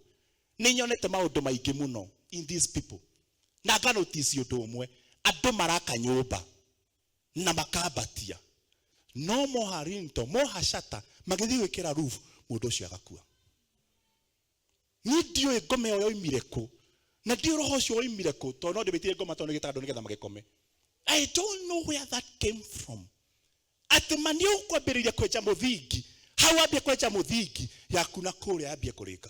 Nĩ nyonete maũndũ maingĩ mũno in these people, na nganotice ũndũ ũmwe: andũ maraka nyũmba na makambatia, no moha rinto moha shata magĩthiĩ gwĩkĩra roof, mũndũ ũcio agakua. Niĩ ndiũĩ ngoma ĩyo yoimire kũ, na ndiũĩ roho ũcio woimire kũ, tondũ no ndĩmĩtire ngoma, tondũ nĩ gĩtandũ nĩgetha magĩkome. I don't know where that came from, atĩ ma nĩ ũkwambĩrĩria kwenja mũthingi hau, wambie kwenja mũthingi yaku na kũrĩa yambie kũrĩka,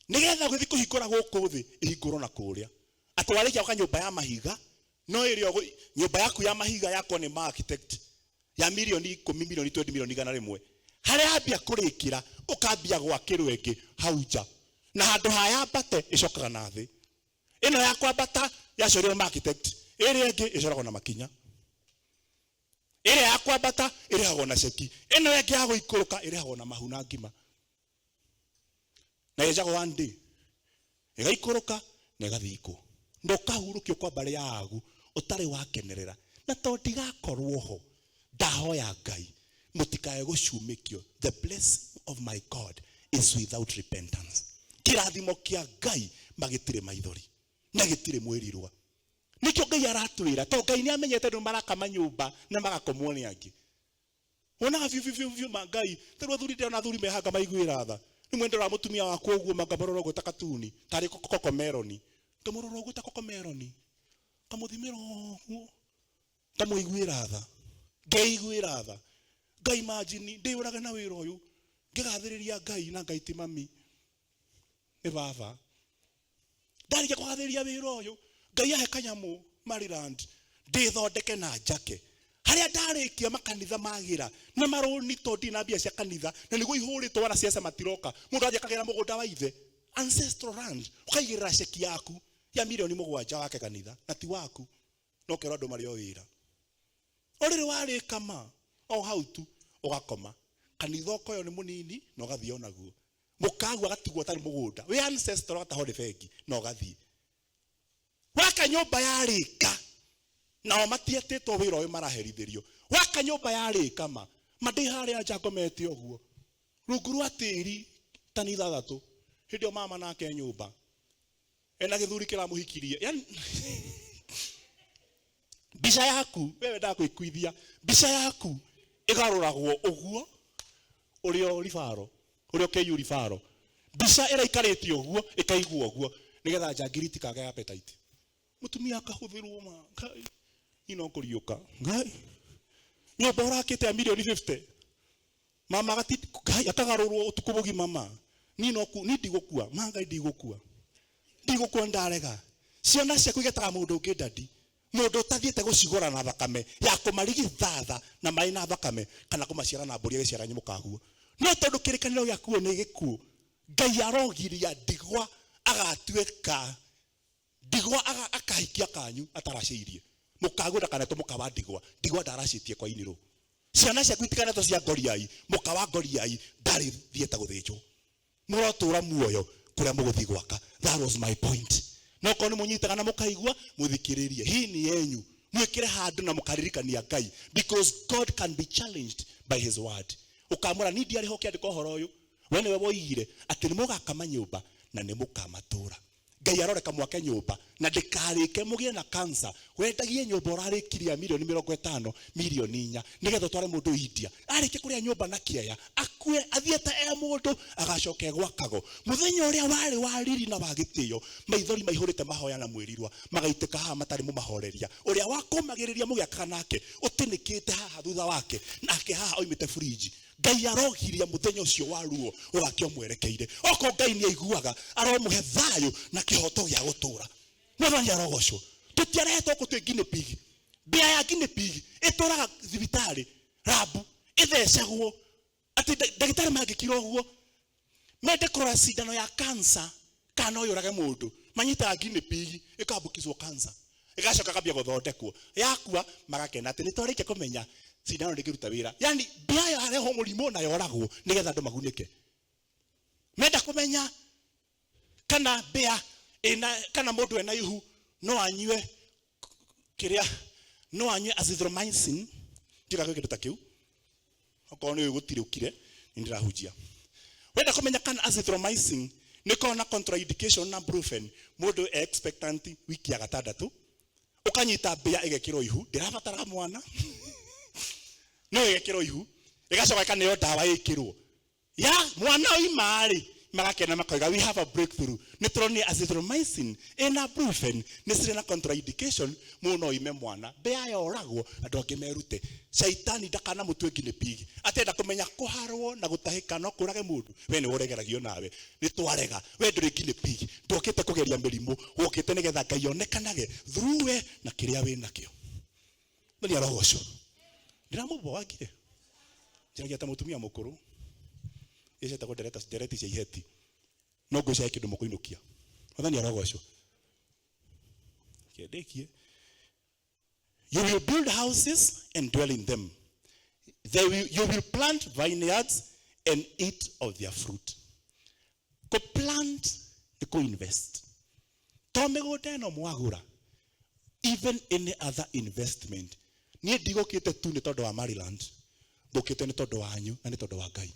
nĩgetha ũgĩthiĩ kũhingũra gũkũ thĩ ĩhingũrwo na kũrĩa. Atĩ warĩkia gwaka nyũmba ya mahiga, no ĩrĩa nyũmba yaku ya mahiga yakwo nĩ ma architect ya mirioni 10, mirioni 20, mirioni 100, harĩa yambia kũrĩkĩra ũkambia gwakĩrwo ĩngĩ hau nja, na handũ ha yambate ĩcokaga na thĩ. Ĩno ya kwambata yacorirwo ma architect, ĩrĩa ĩngĩ ĩcoragwo na makinya. Ĩrĩa ya kwambata ĩrĩhagwo na ceki, ĩno ĩngĩ ya gũikũrũka ĩrĩhagwo na mahu na ngima, na yenjagwo one day, ĩgaikũrũka na ĩgathikwo, na ũkahurũkio kwa mbarĩ ya agu ũtarĩ wakenerera. Na tondũ ndigakorwo ho, ndahoya Ngai mũtikae gũcumĩkio. The blessing of my God is without repentance. Kĩrathimo kĩa Ngai magĩtirĩ maithori na gĩtirĩ mwĩrirwa. Nĩkĩo Ngai aratwĩra, tondũ Ngai nĩ amenyete andũ maraka manyũmba na magakomwo nĩ angĩ. Wonaga biũ biũ biũ biũ ma Ngai tarĩu athuri, ndĩrona athuri mehanga maiguĩra tha. Rĩmwe ndĩrora mũtumia wakwa ũguo, mangamũrora ũguo ta katuni tarĩ kokomeroni, ngamũrora ũguo ta kokomeroni, ngamũthimĩra ũguo, ngamũiguĩra tha, ngeiguĩra tha. Ngai, imagine ndĩyũrage na wĩra ũyũ, ngĩgathĩrĩria Ngai, na Ngai ti mami, nĩ baba. Ndarĩkia kũgathĩrĩria wĩra ũyũ, Ngai ahe kanyamũ Maryland, ndĩthondeke na njake harĩa ndarĩkia makanitha magĩra na marũni, tondũ ndirĩ na mbia cia kanitha, na nĩguo ihũrĩtwo wana ciaca matiroka. Mũndũ athiĩ akagĩra mũgũnda wa ithe, ancestral land, ũkaigĩrĩra ceki yaku ya mirioni 7 wake kanitha, na ti waku, no kerwo andũ marĩ o wĩra. O rĩrĩ warĩka ma o hau tu ũgakoma kanitha, ũkoywo nĩ mũnini na ũgathiĩ onaguo, mũkagu agatigwo atarĩ mũgũnda wĩ ancestral, agatahwo nĩ bengi na ũgathiĩ waka nyũmba yarĩka. Nao matietĩtwo wĩra ũyũ, maraherithĩrio. Waka nyũmba yarĩka, ma ma ndĩ harĩa nja ngomete ũguo rungu rwa tĩri tani 6, hĩndĩ ĩyo mama nake nyũmba ena gĩthuri kĩramũhikirie. Yani mbica yaku wewe wendaga kwĩkuithia, mbica yaku ĩgarũragwo ũguo ũrĩa ribaro ũrĩa KU ribaro, mbica ĩraikarĩte ũguo ĩkaigwo ũguo nĩgetha njangiri itikage appetite. Mũtumia akahũthĩrwo ma Ngai ino kũriũka Ngai nyũmba ũrakĩte ya mirioni 50, mama agati Ngai akagarũrwo ũtukũ mũgima. Ma niĩ no niĩ ndigũkua ma Ngai, ndigũkua, ndigũkua, ndarega. Ciana ciaku igetaga mũndũ ũngĩ daddy, mũndũ ũtathiĩte gũcigũra na thakame ya kũmarigithatha na maĩ na thakame, kana kũmaciara na mbũri agĩciara mũkaguo. No tondũ kĩrĩkanĩro gĩakuo nĩ gĩkuũ, Ngai arogiria ndigwa agatuĩka ndigwa, akahikia kanyu ataracĩirie mũkaguo, ndakanetwo mũka wa ndigwa. Ndigwa ndaracĩtie kwa inĩrũ. Ciana ciaku itikanetwo cia ngoriai, mũka wa ngoriai ndarĩ thiĩte gũthĩnjwo. Mũrotũra muoyo kũrĩa mũgũthiĩ gwaka. That was my point. No korwo nĩ mũnyitaga na mũkaigua, mũthikĩrĩrie. Hii ni yenyu, mwĩkĩre handũ na mũkaririkania Ngai, because God can be challenged by his word. Ũkamwĩra, ni ndiarĩ ho ũkĩandĩka ũhoro ũyũ, we nĩwe woigire atĩ nĩ mũgaka manyũmba na nĩ mũkamatũra. Ngai aroreka mwake nyũmba na ndĩkarĩke mũgĩe na cancer. Wendagie nyũmba ũrarĩkirie ya mirioni 50, mirioni 4, nĩgetha ũtware mũndũ India arĩkie kũrĩa nyũmba na kĩaya, akue athiĩte e mũndũ, agacoka egwakago mũthenya ũrĩa warĩ wa riri na wa gĩtĩo. Maithori maihũrĩte mahoya na mwĩrirwa magaitĩka haha matarĩ mũmahoreria. Ũrĩa wakũmagĩrĩria mũgĩakaga nake ũtĩnĩkĩte haha thutha wake, nake haha oimĩte burinji. Ngai. Ngai arogiria muthenya ucio wa ruo ũgakĩo mwerekeire. Okorwo Ngai nĩ aiguaga, aromũhe thayũ na kĩhoto gĩa gũtũra. Mwathani arogocwo. Tũtiarehetwo gũkũ twĩ guinea pig. Mbĩa ya guinea pig ĩtũraga thibitarĩ, rabu, ĩthecagwo atĩ ndagĩtarĩ mangĩkira ũguo mende kũrora cindano ya cancer kana no yũrage mũndũ, manyitaga guinea pig ĩkambũkizwo cancer, ĩgacoka ĩkambia gũthondekwo, yakua magakena atĩ nĩ twarĩkia kũmenya cindano ndĩngĩruta wĩra. Yani mbĩa yarehwo mũrimũ na yoragwo nĩgetha andũ magunĩke. Menda kũmenya kana mbĩa ĩna kana mũndũ ena ihu no anyue kĩrĩa, no anyue azithromycin, ndigakwĩ kĩndũ ta kĩu, okorwo nĩ gũtirĩ ũkire nĩ ndĩrahunjia. Wenda kũmenya kana azithromycin nĩ korwo na contraindication na brufen, mũndũ e expectant wiki ya gatandatũ, ũkanyita mbĩa ĩgekĩrwo ihu, ndĩrabatara mwana no ĩgekĩrwo ihu, ĩgacoka ĩkaneo ndawa ĩkĩrwo ya mwana oima-rĩ, magakena makoiga we have a breakthrough, nĩ tũronire azithromycin ĩna brufen nĩ cirĩ na contraindication, mũndũ no oime mwana. Mbĩa yoragwo andũ angĩ merute. Shaitani ndakanamũtue guinea pig atenda kũmenya kũharwo na gũtahĩka no kũrage mũndũ. We nĩ ũregeragio nawe nĩ twarega. We ndũrĩ guinea pig, ndũkĩte kũgeria mĩrimũ, wokĩte nĩgetha Ngai onekanage through we na kĩrĩa wĩ nakĩo. Nĩ arogocwo. Ndĩramũboangire njaragia ta mũtumia mũkũrũ, ĩcetagwo ndereti cia iheti, no ngwĩciria kĩndũ mũkũinũkia. Mwathani arogocwo. Kĩndĩkie. You will build houses and dwell in them. You will plant vineyards and eat of their fruit. Kũ plant nĩ kũ invest. To mĩgũnda ĩno mwagũra, even any other investment. Niĩ ndigũkĩte tu nĩ tondũ wa Maryland, ngũkĩte nĩ tondũ wanyu na nĩ tondũ wa Ngai.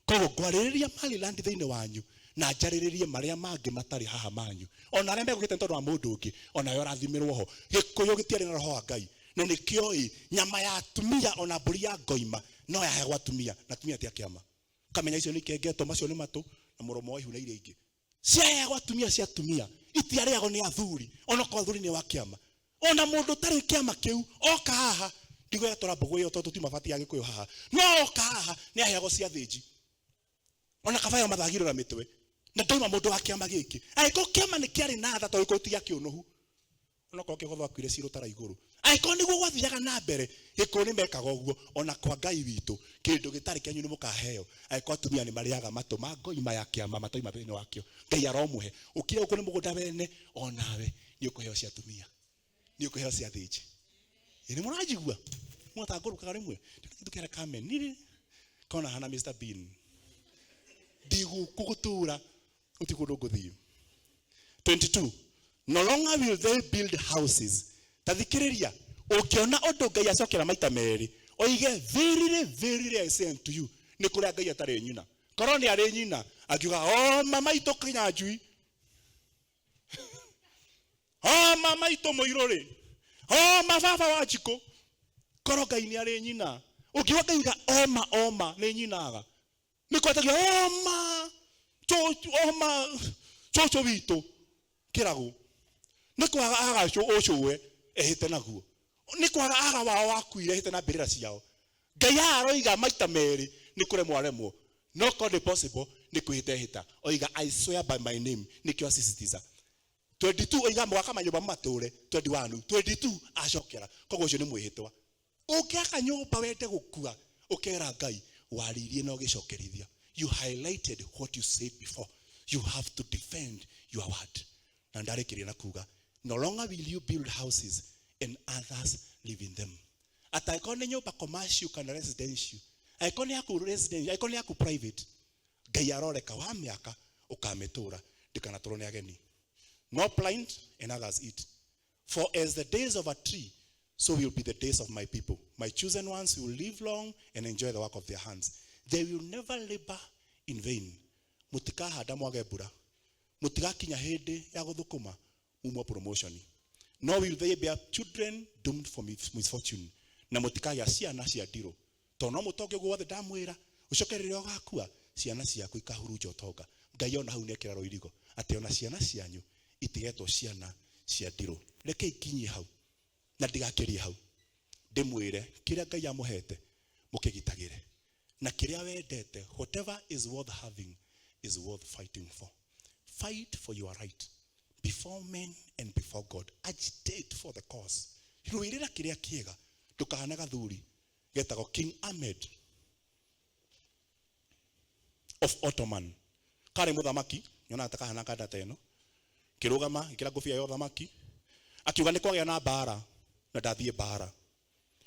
Koguo ngwarĩrĩria Maryland thĩinĩ wanyu na njarĩrĩrie marĩa mangĩ matarĩ haha manyu, ona arĩa megũkĩte nĩ tondũ wa mũndũ ũngĩ, onawe ũrathimĩrwo ho. Gĩkũyũ gĩtiarĩ na roho wa Ngai, na nĩkĩo ĩ nyama ya atumia ona mbũri ya ngoima no yaheagwo atumia, na atumia ti a kĩama. Ũkamenya icio nĩ ikengetwo, macio nĩ matũ na mũromo wa ihu na iria ingĩ ciaheagwo atumia cia atumia, itiarĩagwo nĩ athuri, onokorwo athuri nĩ wa kĩama. Ona mũndũ ũtarĩ kĩama kĩu oka haha, ndigwĩra twara mbũgũ ĩyo tondũ tũtiuma bati ya gĩkũyũ haha, no oka haha nĩ aheagwo cia thĩnji, ona kabayo mathagiro na mĩtwe, na ndauma mũndũ wa kĩama gĩkĩ. Angĩkorwo kĩama nĩ kĩarĩ na tha, tondũ gĩkũyũ ti gĩa kĩũnũhu, onokorwo kĩgotho akuire cirũ tara igũrũ, angĩkorwo nĩguo gwathiaga na mbere, gĩkũyũ nĩ mekaga ũguo. Ona kwa Ngai witũ kĩndũ gĩtarĩ kĩanyu nĩ mũkaheo. Angĩkorwo atumia nĩ marĩaga matũ ma ngoima ya kĩama matoima thĩinĩ wakĩo, Ngai aromũhe. Ũkire gũkũ nĩ mũgũnda wene, onawe nĩ ũkũheo cia atumia, nĩ ũkũheo cia thĩnji. Ĩ nĩ mũranjigua mwatangũrũkaga rĩmwe ndũkĩra kameni kona hana Mr Bean, ndigũkũ gũtũra gũtirĩ kũndũ ngũthiĩ. 22. No longer will they build houses. Tathikĩrĩria, ũngĩona ũndũ Ngai acokera maita merĩ, oige verily, verily I say unto you, nĩ kũrĩa Ngai atarĩ nyina. Korwo nĩ arĩ nyina, angiuga o mama itũ Kinyanjui, o mama itũ Mũirũrĩ, o mababa wa Njikũ. Korwo Ngai nĩ arĩ nyina, ũngiuga Ngai uga oma oma nĩ nyinaga, nĩ kwatagia oma oma cũcũ witũ kĩragũ, nĩ kwaga aga ũcũwe ehĩte naguo, nĩ kwaga aga wao wakuire ehĩte na mbĩrĩra ciao. Ngai haha aroiga maita merĩ nĩ kũremwo aremwo, no korwo nĩ possible nĩ kwĩhĩta ehĩta, oiga I swear by my name, nĩkĩo asisitiza. 22 oiga mũgaka manyũmba matũre, 21 22 acokera, koguo ũcio nĩ mwĩhĩtwa. Ũngĩaka nyũmba wende gũkua, ũkera Ngai waririe na ũgĩcokerithia. You highlighted what you said before, you have to defend your word. Na ndarĩkĩria na kuga no longer will you build houses and others live in them. Atangĩkorwo nĩ nyũmba commercial kana residential, angĩkorwo nĩ yaku residential, angĩkorwo nĩ yaku private, Ngai aroreka wa mĩaka ũkamĩtũra, ndĩkanatũrwo nĩ ageni. No plant and others eat. For as the days of a tree, so will be the days of my people. My chosen ones will live long and enjoy the work of their hands. They will never labor in vain. Mũtikahanda mwage mbura, mũtigakinya hĩndĩ ya gũthũkũma mumwo promotion. No will they bear children doomed for misfortune. Na mũtikagĩa ciana cia ndirũ, tondũ no mũtonge ũguo wothe ndamwĩra, ũcoke rĩrĩa ũgakua ciana ciaku ikahurunja ũtonga. Ngai ona hau nĩekĩra rũirigo atĩ ona ciana cianyu itigetwo ciana cia ndirũ. Reke ikinyie hau na ndigakĩrie hau, ndĩmwĩre kĩrĩa Ngai amũhete mũkĩgitagĩre. Na kĩrĩa wendete, whatever is worth having is worth fighting for. Fight for your right before men and before God. Agitate for the cause. Rũĩrĩra kĩrĩa kĩega, ndũkahane gathuri getagwo King Ahmed of Ottoman. Karĩ mũthamaki, nyonaga ta kahana kanda ta ĩno, kĩrũgama gĩkĩra ngũbia ya ũthamaki, akiuga nĩ kwagĩa na mbara na ndathiĩ mbara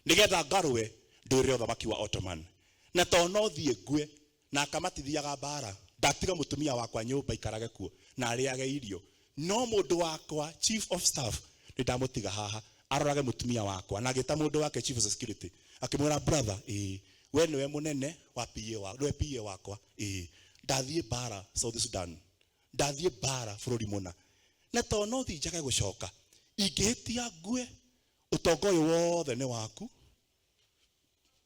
nĩgetha ngarũe ndũĩrĩre ũthamaki wa Ottoman, na to no thiĩ ngue na akamatithiaga mbara, ndatiga mũtumia wakwa nyũmba ikarage kuo na arĩage irio, no mũndũ wakwa chief of staff nĩ ndamũtiga haha arorage mũtumia wakwa. Na agĩta mũndũ wake chief of security, akĩmwĩra, "Brother, ĩĩ, we nĩwe mũnene wa PA wa nĩwe PA wakwa, ĩĩ, ndathiĩ mbara South Sudan, ndathiĩ mbara bũrũri mũna, na to no thiĩ njage gũcoka, ingĩhĩtia ngue, ũtonga ũyũ wothe nĩ waku,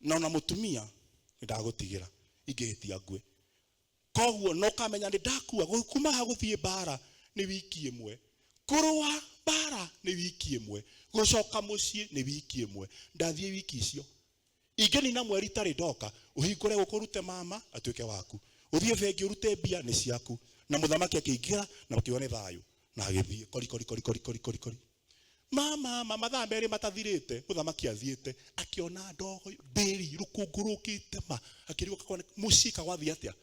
na ona mũtumia nĩ ndagũtigĩra ingĩhĩtia ngue. Koguo no kamenya nĩ ndakua kuma haha gũthiĩ mbara nĩ wiki ĩmwe, kũrũa mbara nĩ wiki ĩmwe, gũcoka mũciĩ nĩ wiki ĩmwe. Ndathiĩ wiki icio ingĩnina mweri itarĩ ndoka, ũhingũre gũkũ ũrute mama atuĩke waku, ũthiĩ bengi ũrute mbia nĩ ciaku." Na mũthamaki akĩingĩra na ũkiuga nĩ thayũ, na agĩthiĩ kori kori kori kori kori kori kori. Mama mama, mathaa 2 matathirĩte, mũthamaki athiĩte, akĩona ndogo ndĩri rũkũngũ rũkĩte ma, akĩrigwo kakwa mũciĩ kagwathiĩ atĩa.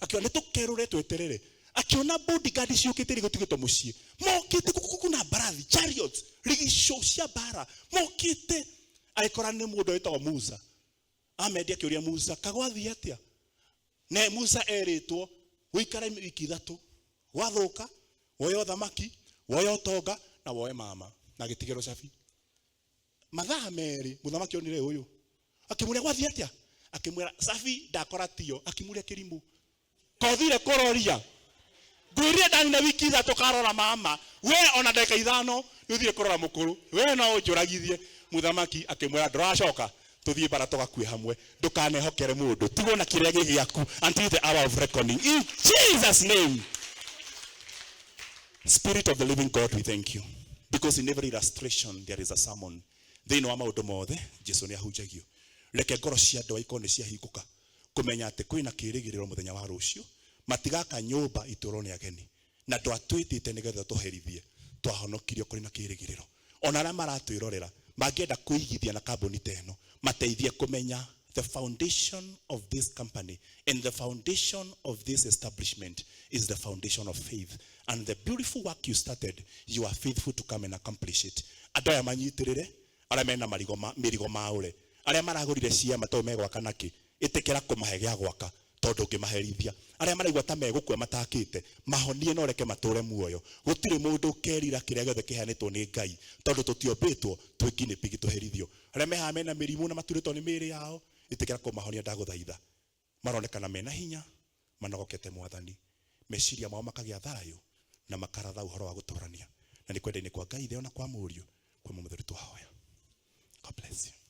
Akiona nĩ tũkerũre tweterere, akiona bodyguard ciũkĩte rĩ gũtigĩtwo mũciĩ, mokĩte kuku na mbarathi, chariots, rigico cia mbara mokĩte. Agĩkora nĩ mũndũ wĩtagwo Musa amendia. Akĩũria Musa, "Kagwathiĩ atĩa?" Ne Musa erĩtwo gũikara wiki 3, gwathũka woe ũthamaki, woe ũtonga na woe mama, na agĩtigĩrwo cabi. Mathaa 2 mũthamaki onire ũyũ, akĩmũria, "Gwathiĩ atĩa?" Akĩmwĩra, "Cabi ndakora tio." Akĩmũria, "Kĩrimũ, kothire kũroria? Ngwĩrire ndanina wiki 3 karora mama, we ona ndagĩka 5 nĩ ũthire kũrora mũkũrũ, we no ũnjũragithie." Mũthamaki akĩmwĩra, "Ndũracoka, tũthiĩ bara tũgakue hamwe. Ndũkanehokere mũndũ, tigwo na kĩrĩa gĩ gĩaku until the hour of reckoning." In Jesus' name. Spirit of the living God, we thank you because in every illustration there is a sermon. Thĩinĩ wa maũndũ mothe Jesu nĩ ahunjagio. Reke ngoro cia andũ aikorwo nĩ ciahingũka kũmenya atĩ kwĩna kĩrĩgĩrĩro mũthenya wa rũciũ, matigaka nyũmba itũrwo nĩ ageni, na ndwatwĩtĩte nĩgetha tũherithie, twahonokirio kũrĩ na kĩrĩgĩrĩro. Ona arĩa maratwĩrorera mangĩenda kũigithia na kambuni ta ĩno, mateithie kũmenya the foundation of this company and the foundation of this establishment is the foundation of faith, and the beautiful work you started, you are faithful to come and accomplish it. Andũ aya manyitĩrĩre, arĩa mena marigo ma, mĩrigo maũre, arĩa maragũrire ciama tondũ megwaka nakĩ, ĩtĩkĩra kũmahe gĩa gwaka tondũ ũngĩmaherithia. Arĩa maraigua ta megũkua matakĩte, mahonie na ũreke matũre muoyo. Gũtirĩ mũndũ ũkerira kĩrĩa gĩothe kĩheanĩtwo nĩ Ngai, tondũ tũtiombĩtwo twĩ guinea pig tũherithio. Arĩa mehaha mena mĩrimũ na maturĩtwo nĩ mĩĩrĩ yao, ĩtĩkĩra kũmahonia, ndagũthaitha. Maronekana mena hinya, manogokete Mwathani, meciria mao makagĩa thayũ na makaratha ũhoro wa gũtũrania, na nĩ kwenda-inĩ kwa Ngai Ithe ona kwa Mũriũ kwa Mũtheru twahoya. God bless you.